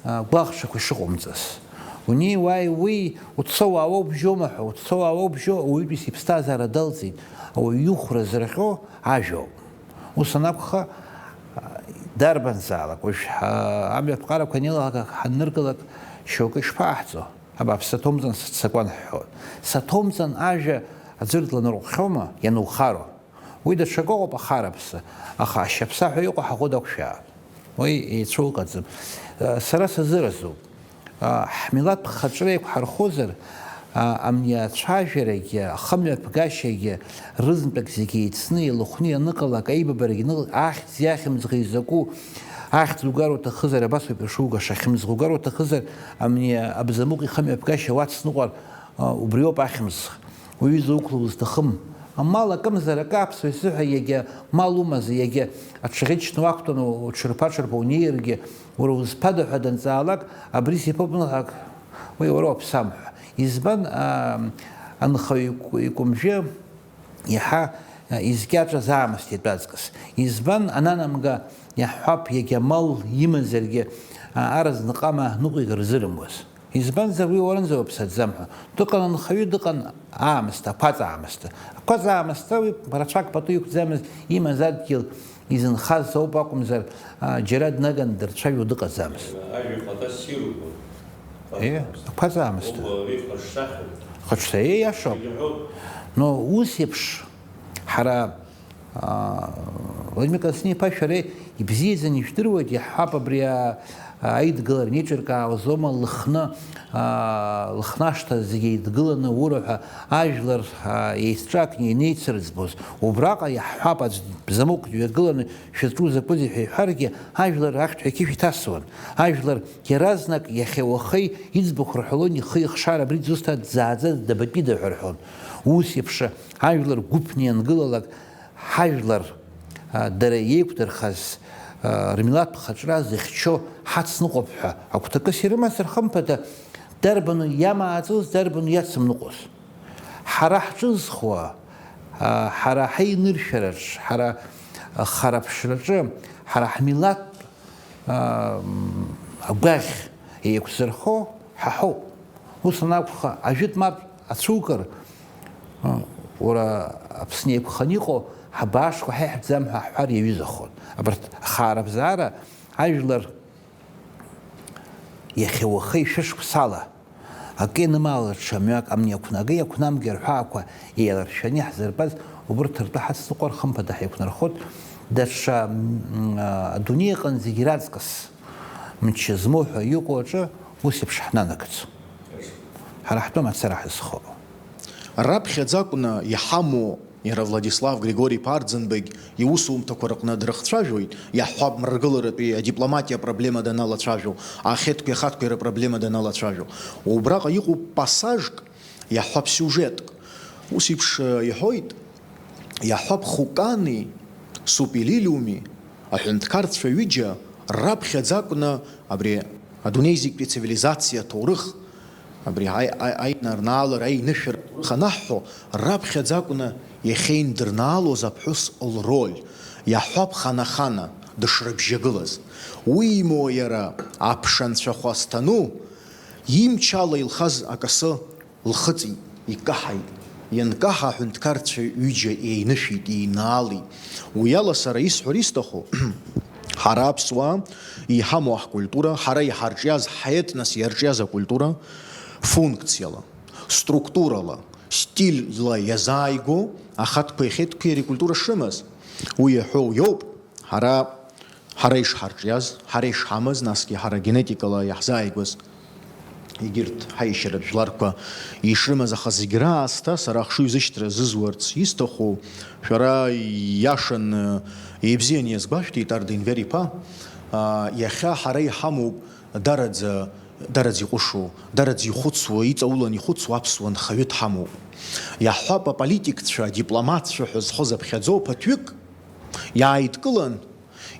а, гәаӷшақәа шыҟоумҵаз. Унеи уааи уи, уцо уаауа убжьоума ҳәа, уцо уаауа убжьоу, ауаҩытәыҩса иԥсҭазаара далҵит, ауаҩ ихәра зырҟьо ажәоуп. Ус анакәха, дарбанзаалак, уажә ҳа-, амҩаԥҟарақәа анеилаҳалак ҳанныркылак, шьоукы ишԥаҟаҳҵо? Абааԥсы, саҭоумҵан сыццакуан ҳҳәон. Саҭоумҵан ажәа аӡәыр дланарҟәхьоума, ианухароу? Уи даҽакы ыҟоуп ахараԥсы, аха ашьаԥса ҳәа иҟоу ҳаӷоу дақәшәааит. Уи еицәоу ыҟаӡам. Сара сазыразуп. Ҳмилаҭ ԥхаҿра еиқәҳархозар, амни ацәажәарагьы, ахымҩаԥгашьагьы, рызынтәык зегьы еицны, еилыхәны ианыҟалак, аибабарагьы аныҟалак, ахьӡ иахьымӡӷ изакәу, ахьӡ угар уҭахызар, абас ауп ишугаша, ахьымӡӷ угар уҭахызар, амни абзамыҟә ихымҩаԥгашьа уацныҟәар, убриоуп ахьымӡӷ. Уҩыза уқәла узҭахым. Амал акымзар акы аԥсуа изыҳәа иагьа мал умазар, иагьа аҽаӷьычны уақәтәаны уҽырԥа-ҽырԥа унеиргьы, уара узԥада ҳәа данҵаалак, абри сиԥоуп ныҳәак, уи уара уаԥсам ҳәа. Избан, аа, анхаҩ икәымжәы иаҳа изкьаҿыз аамысҭа итәаҵкыс? Избан ананамга, иаҳҳәап, иагьа мал имазаргьы, аа, аразныҟама ныҟәигар рзырымуаз? Избанзар, уи уаранӡа уаԥсаӡам ҳәа. Дыҟан анхаҩы, дыҟан аамысҭа, ақәаҵа аамысҭа. Ақәаҵа аамысҭа уи рацәак пату иқәӡамызт, имаз адгьыл изынхаз ауп акәымзар, а, џьара днаганы дырцәажәо дыҟаӡамызт. Ажәа ихаҭа ссирқәа. Е, ақәаҵа аамысҭа. Убо ари ихаҿсахьоуп. Ихаҿсахьоуп, иашоуп. Иҳәоуп. Но ус еиԥш, ҳара Аа, Владимир Константин-иԥа, шәара ибзиаӡаны ижәдыруеит, иаҳҳәап, абри, а, а, аидгылара неиҿыркаауазоума, Лыхны, а, Лыхны ашҭа зегьы еидгыланы, ура ҳәа ажәлар, а, еицҿакны инеицырӡбоз. Убраҟа иаҳҳәап, аӡә бзамыҟә дҩагыланы шәызҿу закәызеи ҳәа иҳәаргьы, ажәлар ахьҭҳәа ақьышә иҭасуан. Ажәлар иаразнак иахьа уахеи иӡбахә рҳәалон, ихы ихшар абри дызусҭа, дзааӡаз дабатәида ҳәа рҳәон. Ус еиԥш ажәлар гәыԥны иангылалак, ҳажәлар, а, дара иеиқәдырхаз, а, рмилаҭтә хаҿра зыхьчо ҳацныҟәап ҳәа агәҭакыс ирымазар, хымԥада, дарбану иамааӡоз, дарбану иацымныҟәоз? Ҳара ҳҿызхуа, а, ҳара ҳаиныршәараҿ, ҳара, а, хараԥшраҿы, ҳара ҳмилаҭтә, а, м, агәаӷь еиқәзырхо ҳа ҳауп. Ус анакәха, ажәытә мап ацәукыр, уара Аԥсны еиқәханы иҟоу ҳабаашқәа ҳаиҳәӡам ҳәа ҳҳәар иаҩызахон. Абарҭ ахаарабзаара ажәлар иахьа уахеи шәышықәсала акы ианымаалар ҽа мҩак амни ақәнагеи ақәнамгеи рҳәаақәа еиларшәаны иаҳзырбаз убырҭ ртәы ҳацныҟәар хымԥада ҳаиқәнархоит, даҽа, м, адунеи аҟны зегь раҵкыс. Мчы змоу ҳәа иҟоу аҿы ус еиԥш ҳнанагӡом. Ҳара ҳтәы мацара ҳазхоуп. Раԥхьаӡа акәны иҳамоу иара Владислав Григори-иԥа Арӡынбагь иусумҭақәа рыҟны дрыхцәажәоит, иаҳҳәап, мрагыларатәи адипломатиа апроблема даналацәажәо, ахьеҭқәеи ахаҭқәеи рыпроблема даналацәажәо. Убраҟа иҟоуп пассажк, иаҳҳәап, сиужетк. Ус еиԥш, э, иҳәоит, иаҳҳәап, Хукани Супилилиуми аҳәынҭқарцәа ҩыџьа раԥхьаӡа акәны абри адунеи зегьтәи ацивилизациа аҭоурых, абри аи-, аи-, аинарнаалара, аинышәара аҭоурых анаҳҳәо, раԥхьаӡа акәны иахьеиндырнаалоз аԥҳәыс лроль, иаҳҳәап, хана-хана дышрыбжьагылаз. Уимоу иара аԥша анцәахәа зҭану, имчала илхаз акасы лхыҵит, икаҳаит. Ианкаҳа аҳәынҭқарцәа ҩыџьа еинышәеит, еинаалеит. Уи ала сара исҳәар исҭаху, ҳара аԥсуаа иҳамоу ҳкультура, ҳара иҳарҿиаз, ҳетнос иарҿиаз акультура функциала, структурала, стильла иазааигәоу ахаҭқәеи ахеҭқәеи ари акультура шрымаз. Уи иаҳәоу иоуп. Ҳара, ҳара ишҳарҿиаз, ҳара ишҳамаз, насгьы ҳара генетикала иаҳзааигәаз, егьырҭ ҳаишьаратә жәларқәа ишрымаз, аха зегь раасҭа сара ахшыҩзышьҭра зызуарц исҭаху, шәара ииашаны, ибзианы иазгәашәҭеит Арда Енвер-иԥа, аа, иахьа ҳара иҳамоуп дараӡа, дараӡа иҟәышу, дараӡа ихәыцуа, иҵаулан ихәыцуа аԥсуа нхаҩы дҳамоуп. Иаҳҳәап, аполитикцәа, адипломатцәа ҳәа зхоз аԥхьаӡоу ԥыҭҩык, иааидкылан,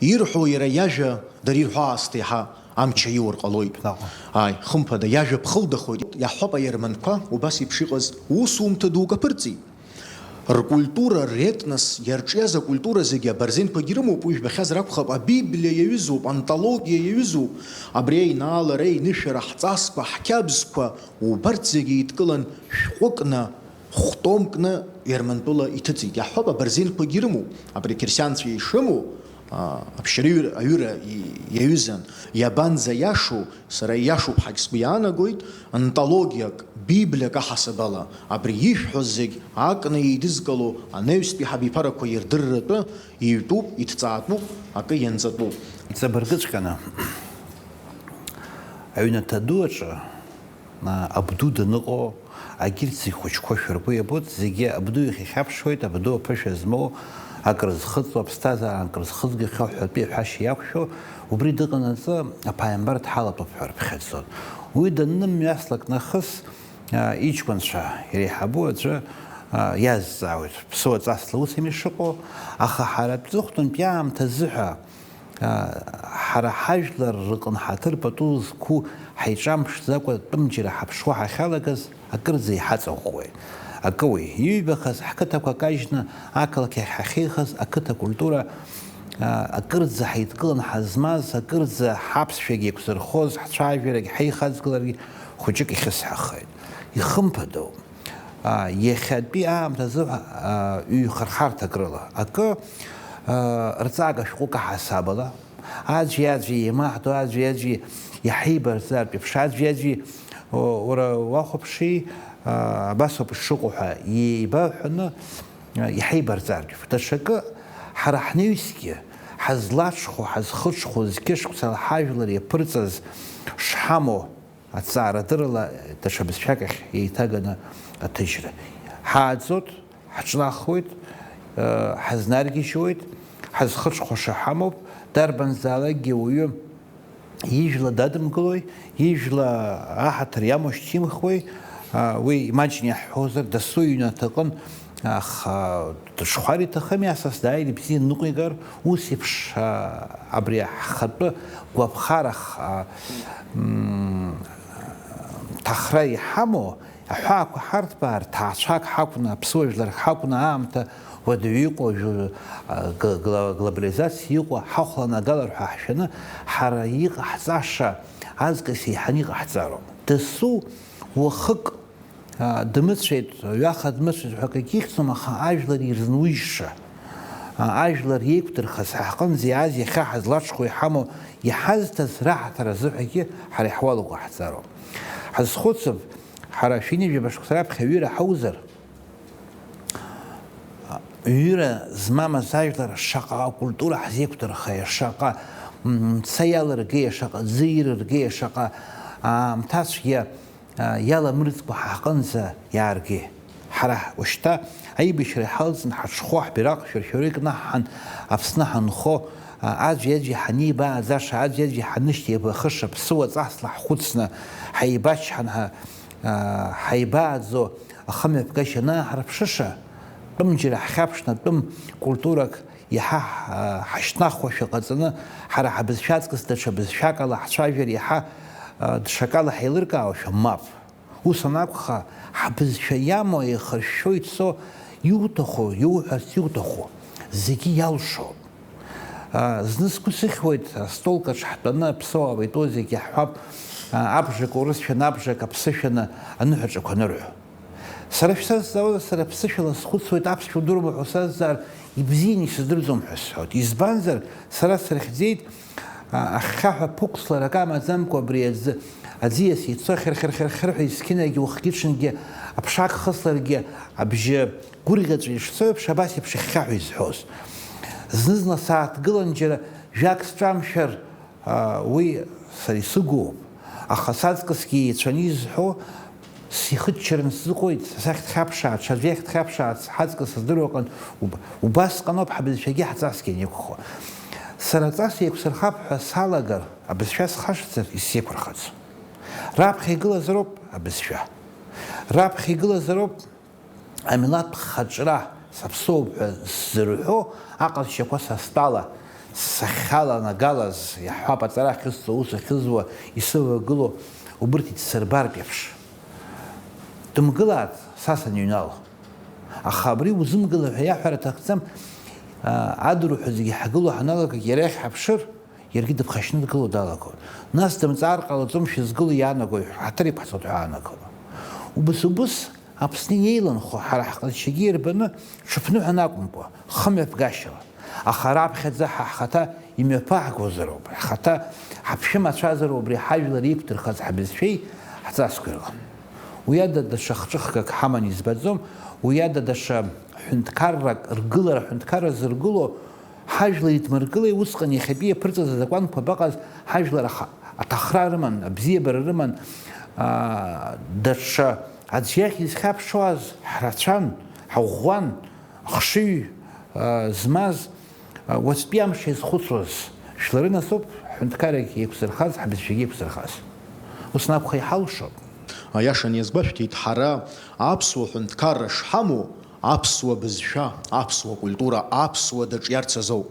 ирҳәо иара иажәа, дара ирҳәо аасҭа иаҳа амч аиур ҟалоит. Наҟ. Ааи, хымԥада, иажәа ԥхылдахоит. Иаҳҳәап, аерманқәа убас еиԥш иҟаз усумҭа дук аԥырҵеит. Ркультура, ретнос, иарҿиаз акультура зегьы абырзенқәагьы ирымоуп, уи жәбахьазар акәхап, Абиблиа иаҩызоуп, антологиа иаҩызоуп. Абри аинаалара, аинышәара, ҳҵасқәа, ҳқьабзқәа, убарҭ зегьы еидкылан шәҟәыкны, хәтомкны Ермантәыла иҭыҵит. Иаҳҳәап, абырзенқәагьы ирымоуп. Абри ақьырсианцәа ишрымоу, Аԥшьара аҩра иаҩызан, иабанӡа иашоу, сара иашоуп ҳәагь сгәы иаанагоит, антологиак, библиак аҳасабала, абри ишәҳәоз зегь акны еидызкыло анаҩстәи ҳабиԥарақәа ирдырратәы, иҩтәуп, иҭҵаатәуп, акы ианҵатәуп. Иҵабыргыҵәҟьаны аҩнаҭа ду аҿы, а, абду даныҟоу, агьырҭ зегь хәыҷқәа шәыргәы иабоит, зегьы абду иахьахьаԥшуеит, абду аԥышәа змоу, акрызхыҵуа, аԥсҭазаара акрызхыҵгахьоу ҳәатәи аҳәашьа иақәшәо, убри дыҟанаҵы аԥааимбар дҳалатәуп ҳәа рыԥхьаӡон. Уи даннымҩаслак нахыс, а, иҷкәынцәа иреиҳабу аӡәы, а, иазҵаауеит, ԥсуа ҵасла усами шыҟоу, аха ҳара аҵыхәтәантәи аамҭазы ҳәа, а, ҳара ҳажәлар рҟны ҳаҭыр пату зқәу ҳаиҿамԥшӡакәа тәымџьара ҳаԥшуа ҳахьалагаз, акырӡа иҳаҵаӷәӷәеит. Акы уи, иҩбахаз ҳқыҭақәа кажьны ақалақь ахь ҳахьеихаз, ақыҭа культура, а, акырӡа ҳаидкылан ҳазмаз, акырӡа ҳаԥсшәагь еиқәзырхоз, ҳцәажәарагь ҳаихаҵгыларагь хәыҷык ихьысҳахеит. Ихымԥадоуп. А, иахьатәи аамҭазы, а, ҩхырхарҭак рыла акы, а, рҵага шәҟәык аҳасабала, аӡәи-аӡәи еимаҳдо, аӡәи-аӡәи иаҳеибарҵартә еиԥш, аӡәи-аӡәи, о, уара уахәаԥши, а, абас ауп ишыҟоу ҳәа еибаҳәаны, а, иҳаибарҵартә еиԥш. Даҽакы, ҳара ҳнаҩсгьы, ҳазлаҽхәо, ҳазхыҽхәо, зқьышықәсала ҳажәлар иаԥырҵаз шҳамоу, аҭҵаарадырала даҽа бызшәак ахь еиҭаганы аҭыжьра. Ҳааӡоит, ҳаҿнахуеит, э, ҳазнаргьежьуеит, ҳазхыҽхәаша ҳамоуп, дарбанзаалакгьы уаҩы ижәла дадымгылои, ижәла аҳаҭыр иамоушьҭимхуеи, а, уи имаҷны иаҳҳәозар, дасу иҩнаҭаҟын, аха дышхәар иҭахыми, асас дааир ибзианы ныҟәигар, ус еиԥш, а, абри ҳхатәы гәаԥхара х-, а, м, ҭахра иҳамоу, аҳәаақәа ҳарҭбаар, ҭаацәак ҳакәны, аԥсуа жәларк ҳакәны, аамҭа уадаҩы иҟоу, жәы-, а, г-, гла-, глобализациа иҟоу, ҳахәланагалар ҳәа ҳшәаны, ҳара иҟаҳҵаша аҵкыс еиҳаны иҟаҳҵароуп. Дасу уахык, а, дмыцәеит, ҩаха дмыцәеит ҳәа акгьы ихьӡом, аха ажәлар ирзынужьша, а, ажәлар иеиқәдырхаз, ҳа ҳҟынӡа иааз, иахьа ҳазлаҽхәо иҳамоу, иҳазҭаз раҳаҭыр азыҳәагьы ҳара иҳуалугәаҳҵароуп. Ҳазхәыцып, ҳара шәи ҩажәа шықәса раԥхьа аҩыра ҳаузар, ҩыра змамыз ажәлар шаҟа акультура ҳзеиқәдырхеи, шаҟа, м, мца иалыргеи, шаҟа ӡы ирыргеи, шаҟа аамҭацәгьа, а, иаламырӡкәа ҳаҟынӡа иааргеи. Ҳара ушьҭа аибашьра иҳалҵны ҳаҽхәо, ҳбираҟ шәыршәыра икнаҳҳан, Аԥсны ҳанхо, а, аӡәи-аӡәи ҳанибааӡаша, аӡәи-аӡәи ҳанышьҭеибахыша, ԥсыуа ҵасла ҳхәыцны, ҳаибачҳан, ҳа-, а, ҳаибааӡо, ахымҩаԥгашьа анааҳарԥшыша, тәымџьара ҳхьаԥшны, тәым культурак иаҳа ҳ-, ҳашьҭнахуашәа ҟаҵаны, ҳара ҳабызшәа аҵкыс даҽа бызшәак ала ҳцәажәар иаҳа, а, даҽакала ҳеилыркаауашәа мап. Ус анакәха, ҳбызшәа иамоу, еихыршәшәо ицо, иуҭаху, иуҳәарц иуҭаху, зегьы иалшоуп. А, зны сгәы сыхьуеит, астолк аҿы ҳтәаны аԥсуаа уеитәоу зегьы иаҳҳәап, а, абжак урысшәаны, абжак аԥсышәаны аныҳәаҿақәа анырҳәо. Сара шәсазҵаауазар, сара ԥсышәала схәыцуеит, аԥсшәа удыруама ҳәа сазҵаар, ибзианы исыздырӡом ҳәа сҳәоит. Избанзар, сара срыхьӡеит, а, ахьхьаҳәа ԥықәсларак амаӡамкәа абри аӡы, аӡиас ицо хьыр-хьыр-хьыр-хьыр ҳәа, есқьынагьы уахгьы-ҽынгьы аԥша агхысларгьы абжьы гәырӷьаҵәа ишцо еиԥш, абас еиԥш ихьхьаҳәа изҳәоз. Зны-зынла сааҭгылан џьара жәак сҿамшәар, а, уи сара исыгуп. Аха саҵкысгьы еицәаны изҳәо сихыччаран сзыҟоит, са сахь дхьаԥшаа, ҽа аӡә иахь дхьаԥшаа, ҳаҵкыс здыруа ҟан, уб-, убасҟаноуп ҳабызшәагьы ҳҵасгьы аниқәхо. Сара аҵас еиқәсырхап ҳәа салагар, абызшәа схашҭзар, исзеиқәырхаӡом. Раԥхьа игылазароуп абызшәа. Раԥхьа игылазароуп амилаҭ хаҿра саԥсоуп ҳәа ззырҳәо аҟазшьақәа са стәала, сахьаланагалаз, иаҳҳәап, аҵара ахьысҵо, аус ахьызуа, исывагылоу убырҭ идсырбартә еиԥш. Дымгылааит, са саныҩнало. Аха абри узымгыла ҳәа иаҳәара аҭахӡам, а, адруҳәа зегьы ҳгыло ҳаналагагь иара иахь ҳаԥшыр, иаргьы дыԥхашьны дгыло далагоит. Нас дымҵаар ҟалаӡом, шәызгыло иаанагои ҳәа, ҳаҭыр иқәҳҵоит ҳәа аанагома? Убас-убас Аԥсны иеиланхо ҳара ҳҟазшьагьы ирбаны, ҽыԥныҳәан акәымкәа, хымҩаԥгашьала. Аха раԥхьаӡа ҳа ҳхаҭа имҩаԥаҳгозароуп, ҳхаҭа ҳаԥшәымацәазароуп убри ҳажәлар иқәдырхаз ҳбызшәеи ҳҵасқәеи рҟны. Уи ада даҽа хҿыхгак ҳаман избаӡом, уи ада даҽа ҳәынҭқаррак ргылара, ҳәынҭқарра зыргыло ҳажәлар идмыргылеи, усҟан иахьатәи иаԥырҵаз азакәанқәа абаҟаз, ҳажәлар аха-, аҭахра рыман, абзиабара рыман, аа, даҽа аӡә иахь изхьаԥшуаз ҳрацәан, ҳаӷәӷәан, хшыҩ, аа, змаз, аа, уаҵәтәи амш иазхәыцуаз жәлары насоуп ҳҳәынҭқаррагь еиқәзырхаз, ҳбызшәагьы еиқәзырхаз. Ус анакәха иҳалшоит. Аиаша аниазгәашәҭеит, ҳара аԥсуа ҳәынҭқарра шҳамоу, аԥсуа бызшәа, аԥсуа культура, аԥсуа даҿиарц азоуп.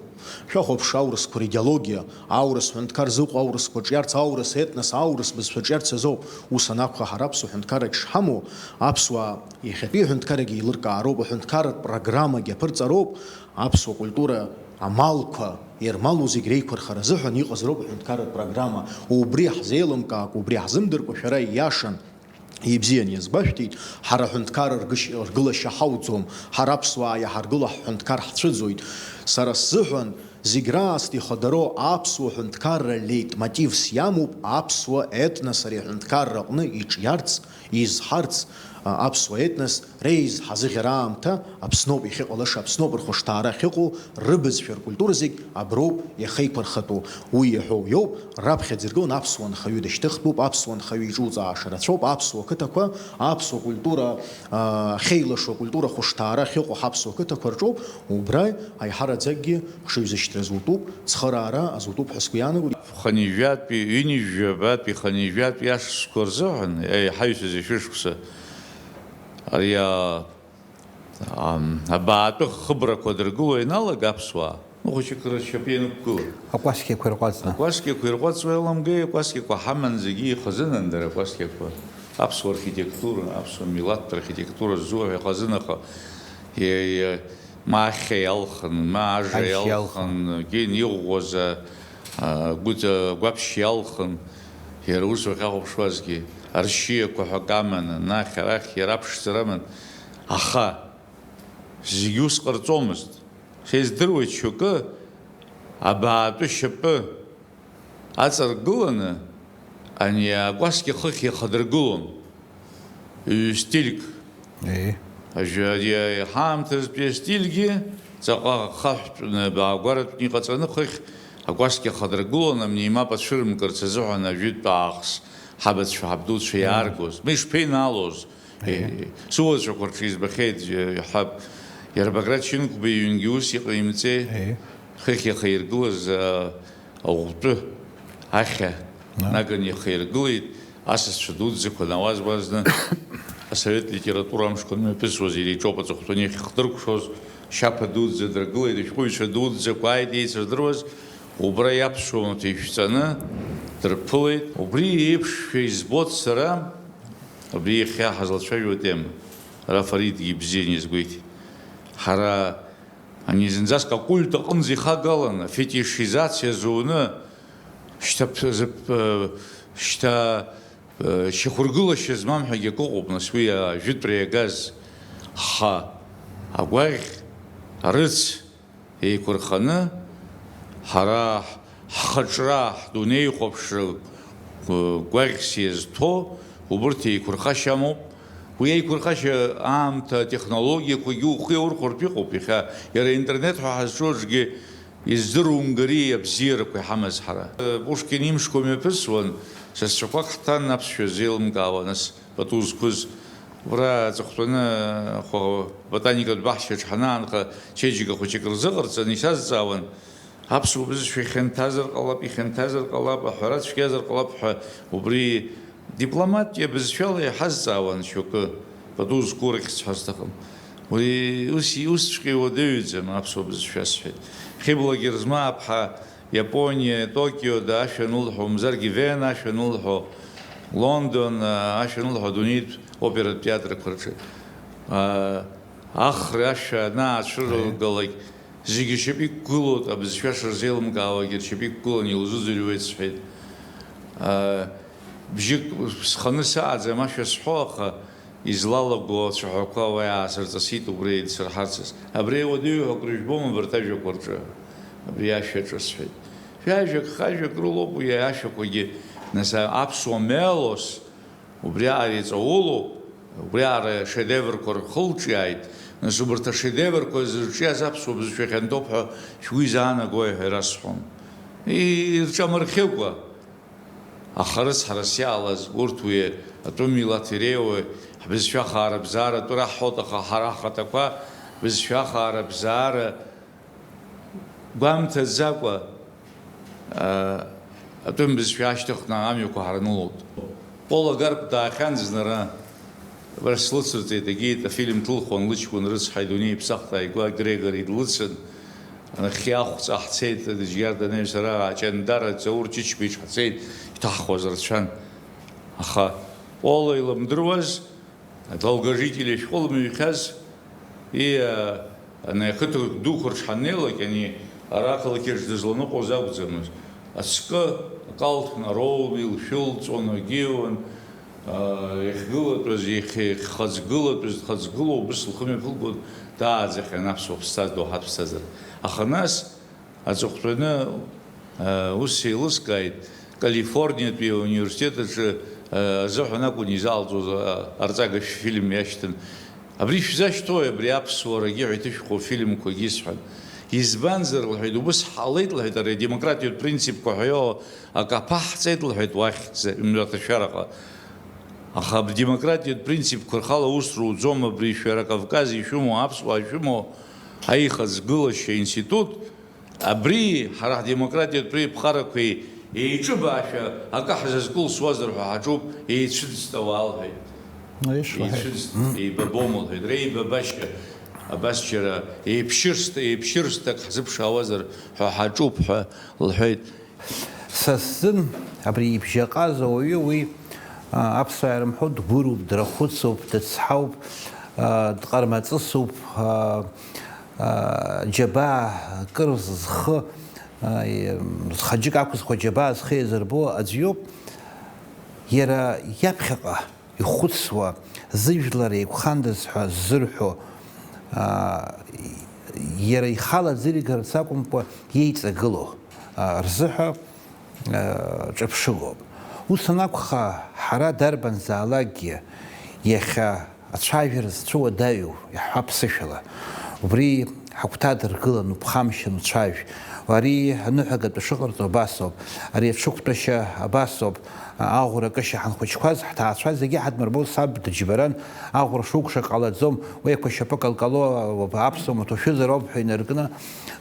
Шәахәаԥш аурысқәа ридеологиа, аурыс ҳәынҭқар зыҟоу аурысқәа ҿиарц, аурыс етнос, аурыс бызшәа ҿиарц азоуп. Ус анакәха, ҳара аԥсуа ҳәынҭқаррагь шҳамоу, аԥсуаа иахьатәи аҳәынҭқаррагьы еилыркаароуп, аҳәынҭқарратә программагьы аԥырҵароуп, аԥсуа культура амалқәа ирмалу зегь реиқәырхара азыҳәан иҟазароуп аҳәынҭқарратә программа. Убри ҳзеилымкаакәа, убри ҳзымдыркәа шәара ииашан. Ибзиан иазгәашәҭеит, ҳара ҳәынҭқар ргыш-, ргылашьа ҳауӡом, ҳара аԥсуаа иаҳаргыло ҳҳәынҭқар ҳцәыӡуеит. Сара сзыҳәан, зегь раасҭа ихадароу аԥсуа ҳәынҭқарра леитмотивс иамоуп аԥсуа етнос ари аҳәынҭқарра аҟны иҿиарц, изҳарц, а, аԥсуа етнос реизҳа зыӷьара аамҭа Аԥсноуп иахьыҟалаша, Аԥсноуп рхәышҭаара ахьыҟоу, рыбызшәа, ркультура зегь аброуп иахеиқәырхатәу. Уи иаҳәоу иоуп, раԥхьаӡа иргыланы аԥсуа нхаҩы дышьҭыхтәуп, аԥсуа нхаҩы иҿуҵааша рацәоуп, аԥсуа қыҭақәа, аԥсуа культура, аа, ахьеилашуа, акультура хәышҭаара ахьыҟоу ҳаԥсуа қыҭақәа рҿоуп, убра аиҳараӡакгьы хшыҩзышьҭра зутәуп, цхыраара азутәуп ҳәа сгәы иаанагоит. Хынҩажәатәи, ҩынҩажәатәи, хынҩажәатәи ашықәсқәа рзыҳәан, еиҳаҩсыз ишәышықәса, ари, аа, Ам, абаатәы хыбрақәа дыргыло ианалага аԥсуаа, ну, хәыҷык ршьапы ианықәгыла. Акәасқьақәа ирҟәаҵны. Акәасқьақәа ирҟәаҵуа иаламгеи, акәасқьақәа ҳаман зегьы ихазынан дара акәасқьақәа. Аԥсуа архитектура, аԥсуа милаҭтә архитектура ззуҳәа ихазын, аха, е-, е-, ма ахьа иалхын, ма ажа Аишьа иалхын, иалхын. Кин иӷәӷәаз, а, а, гәыҵа-, агәаԥшь иалхын, иара ус уахьахәаԥшуазгьы, аршьиақәа ҳәа акы аман, анахь-арахь иара аԥшӡара аман, аха Зегьы ус ҟарҵомызт. Са издыруеит шьоукы абаатәы шьапы аҵаргыланы ани акәасқьа хыхь иахадыргылон ҩ-стильк. Еи. Ажәа-, ари ҳаамҭазтәи астильгьы ҵаҟа хаҳәтәны, баагәаратәны иҟаҵаны хыхь акәасқьа хадыргылон, амни мап ацәырымкырц азыҳәан ажәытә аахыс ҳабацәа, ҳабдуцәа Еи. иааргоз. Ма ишԥеинаалоз? Еи. Сыуаҵәақәа рҿы избахьеит, џьа-, ҳаб, иара Баграт Шьынқәба иҩнгьы ус иҟаимҵеи? Еи. Хыхь иахаиргылаз, а, аӷәтәы ахьа А. наган иахаиргылеит, асасцәа дуӡӡақәа науаз-уазны асовет литература амшқәа мҩаԥысуаз иара иҿоуп аҵыхәтәаны иахьхдыркәшоз, шьаԥа дуӡӡа дыргылеит, ашәҟәыҩҩцәа дуӡӡақәа ааит еицырдыруаз, убра иаԥсуа маҭәа ишәҵаны дырԥылеит. Убри еиԥшшәа избоит сара, Абри иахьа ҳазлацәажәо атема, ара Фаридгьы ибзианы иазгәеиҭеит. Ҳара ани зынӡаск акульт аҟынӡа ихагаланы, афетишизациа зуны, шьҭа ԥ-, зыԥ-, э, шьҭа, э, шьақәыргылашьа змам ҳәагьы акы ыҟоуп, нас уи ажәытәра иагаз ха агәаӷь, арыц, еиқәырханы, ҳара ҳхаҿра, ҳдунеихәаԥшра гәаӷьс иазҭо убырҭ еиқәырхашьа амоуп. Уи аиқәырхашьа аамҭа, атехнологиақәагьы ухы иаурхәартә иҟоуп. Иахьа иара аинтернет ҳәа ҳазҿу аҿгьы издыруа Унгариа абзиарақәа иҳамаз ҳара. Пушкин имшқәа мҩаԥысуан, сасцәақәак ҳҭан аԥсшәа зеилымкаауа, нас. Пату зқәыз, убра аҵыхәтәаны, хәа-, ботаникатә баҳчаҿ ҳанаанха, чеиџьыка хәыҷык рзыҟарҵан, исазҵаауан, аԥсуа бызшәа ихьанҭазар ҟалап, ихьанҭазар ҟалап, аҳәара цәгьазар ҟалап ҳәа, убри дипломатиа бызшәала иҳазҵаауан шьоукы, пату зқәу рыхьӡ ҳәа сҭахым. Уи ус, усҵәҟьа иуадаҩӡам аԥсуа бызшәа, сҳәеит. Хьыбла Герзмааԥҳа Иапониа, Токио, да, ашәа анылҳәо, мамзаргьы Вена ашәа анылҳәо, Лондон, а, ашәа анылҳәо, адунеитә оператә театрқәа рҿы, а, Ахра ашәа анаацәырылгалак, зегьы ршьапы иқәгылоуп, абызшәа шырзеилымкаауагьы ршьапы иқәгыланы илзыӡырҩуеит, сҳәеит. А, бжьык сханы сааӡам ашәа сҳәо, аха излалаго ацәаҳәақәа уа иаасырҵысит убри еидсырҳарцаз. Абри ауадаҩы ҳәа акрыжәбома абарҭ ажәақәа рҿы? Абри ашәа ҿысҳәеит. Шәажәак, хажәак рылоуп уи ашәақәагьы, нас, аԥсуа мелос, убриаҟара иҵаулоуп, убриаҟара шедеврқәа рхылҿиааит, нас, убарҭ ашедеврқәа зырҿиаз аԥсуа бызшәа хьанҭоуп ҳәа шәгәы изаанагои ҳәа ирасҳәон. И-, ирҿамырхьыкәа. Аха рыцҳарас иаалаз урҭ уи атәым милаҭ иреиуоу ҳбызшәа ахаарабзаара атәы раҳҳәоит, аха ҳара ҳхаҭақәа бызшәа ахаарабзаара гәамҭаӡакәа, аа, атәым бызшәа аашьҭыхны амҩақәа ҳарнылоит. Пола Гарк даахьан зынра, абра слыцырҵеит, егьит, афильм ҭылхуан лыҷкәын рыцҳа, идунеи иԥсахт ааигәа Грегори длыцын, нахьхьи ахәҵа ҳцеит, Џьгьарда Нев сара Аҷандара Заур Чычба иҿ ҳцеит, иҭаҳхуаз рацәан. Аха Пола илымдыруаз, Долгожители ашәҟәы лымҩхьаз, и, ани ақыҭа дуқәа рҿы ҳаннеилак, ани ара ақалақь аҿы дызланыҟәоз акәӡамызт. Ацкы акалҭ нароуны илшәылҵон, агьиуан, аа, иахьгылатәыз, иахь-, иахьхаҵгылатәыз дхаҵгыло, убыс лхы мҩаԥылгон, дааӡахьан аԥсуа ԥсҭаз-, доуҳатә ԥсҭазаара. Аха нас, аҵыхәтәаны, аа, ус еилыскааит, Калифорниатәи ауниверситет аҿы, аа, азыҳәан акәын изаалҵоз, аа, арҵага фильм иашьҭан. Абри шәзашьҭоуи, абри аԥсуарагьы ҳәа иҭышәхуа фильмқәагьы исҳәан. Избанзар, лҳәеит, убыс ҳҟалеит, лҳәеит, ари адемократиатә принципқәа ҳәа иоуа акы аԥаҳҵеит, лҳәеит, уахь, мраҭашәараҟа. Аха адемократиатә принципқәа рхала аус руӡом, абри шәара Кавказ ишәымоу, аԥсуаа шәымоу аихаҵгылашьа институт, абри ҳара ҳдемократиатә ԥҟарақәеи еиҿыбаашәа акы ҳзазкылсуазар ҳәа ҳаҿуп, еицәыӡт ауаа, лҳәеит. Аиашоу, ҳаи. Еицәыӡт, еибабом, лҳәеит, реибабашьа, абас џьара еиԥшьырст-, еиԥшьырстак ҳзыԥшаауазар ҳәа ҳаҿуп ҳәа лҳәеит. Са сзын абри ибжьаҟаз ауаҩы уи, а, аԥсуаа ирымҳәо, дгәыруп, драхәыцуп, дыцҳауп, а, дҟармаҵысуп, а, а, џьабаа кыр зхы, а, и-, зхаџьык ақәызхуа џьабаа зхы иазырбо аӡә иоуп. Иара иаԥхьаҟа ихәыцуа, зыжәлар еиқәхандаз ҳәа ззырҳәо, аа, иара ихала аӡы иригарц акәымкәа иеиҵагылоу, аа, рзыҳәа, аа, ҿырԥшыгоуп. Ус анакәха, ҳара дарбанзаалакгьы иахьа ацәажәара зцәыуадаҩу иаҳҳәап ԥсышәала. Убри ҳагәҭадыргылан, уԥхамшьан уцәажә. Ари аныҳәагатәы шыҟарҵо абасоуп, ари аҽықәтәашьа абасоуп, аӷәра акышьа ҳанхәыҷқәаз, ҳҭаацәа зегьы ҳадмырбо, саб дыџьбаран, аӷәра шукәша ҟалаӡом, уи ақәа шьапы калкало аԥсуа маҭәа шәызароуп ҳәа инаркны,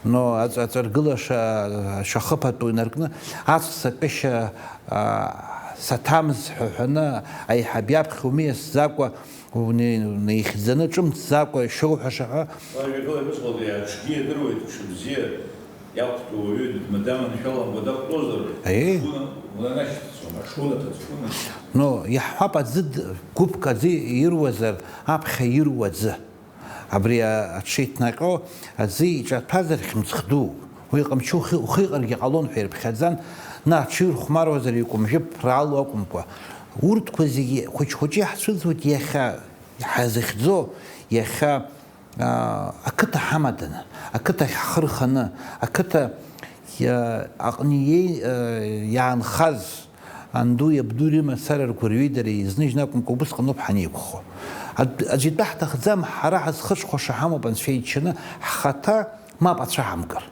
но аҵ-, аҵаргылаша шахыԥатәу инаркны, аҵәца акышьа, а, саҭамыз ҳәа ҳәаны, аиҳаб иаԥхьа умиасӡакәа, Уни-, неихьӡаны ҿымҭӡакәа ишоуҳәаша ҳәа. Уажәы игылан ус ҟалеит, аҽгьы иадыруеит, ҽыбзиа иақәтәоу уаҩы дмадаманшәаламкәа дақәтәозар, Аиеи. Шхәы на-, унанашьҭыҵуама, ашхәы унаҭыҵ-, шхәы на-, Но, иаҳҳәап, аӡы д-, гәыԥк аӡы ируазар, аԥхьа ируа аӡы. Абри а-, аҽеиҭнаҟьо аӡы иҿаҭәазар хьымӡӷ дууп. Уи ҟамчы ухи-, ухиҟаргьы ҟалон ҳәа ирыԥхьаӡан, на, аҽыҩрхәмаруазар икәымжәы ԥраало акәымкәа. Урҭқәа зегьы хәыҷ-хәыҷы иаҳцәыӡуеит иахьа ҳазыхьӡо, иахьа, аа, ақыҭа ҳамаданы, ақыҭахь ҳхы рханы, ақыҭа, иа-, аҟны иеи-, аа, иаанхаз анду иабду рымацара ргәырҩеи дареи изныжьны акәымкәа, убысҟаноуп ҳанеиқәхо. Аӡ-, аӡәы итәы ҳҭахӡам, ҳара ҳазхыҽхәаша ҳамоуп Анцәа иџьшьаны, ҳхаҭа мап ацәаҳамкыр.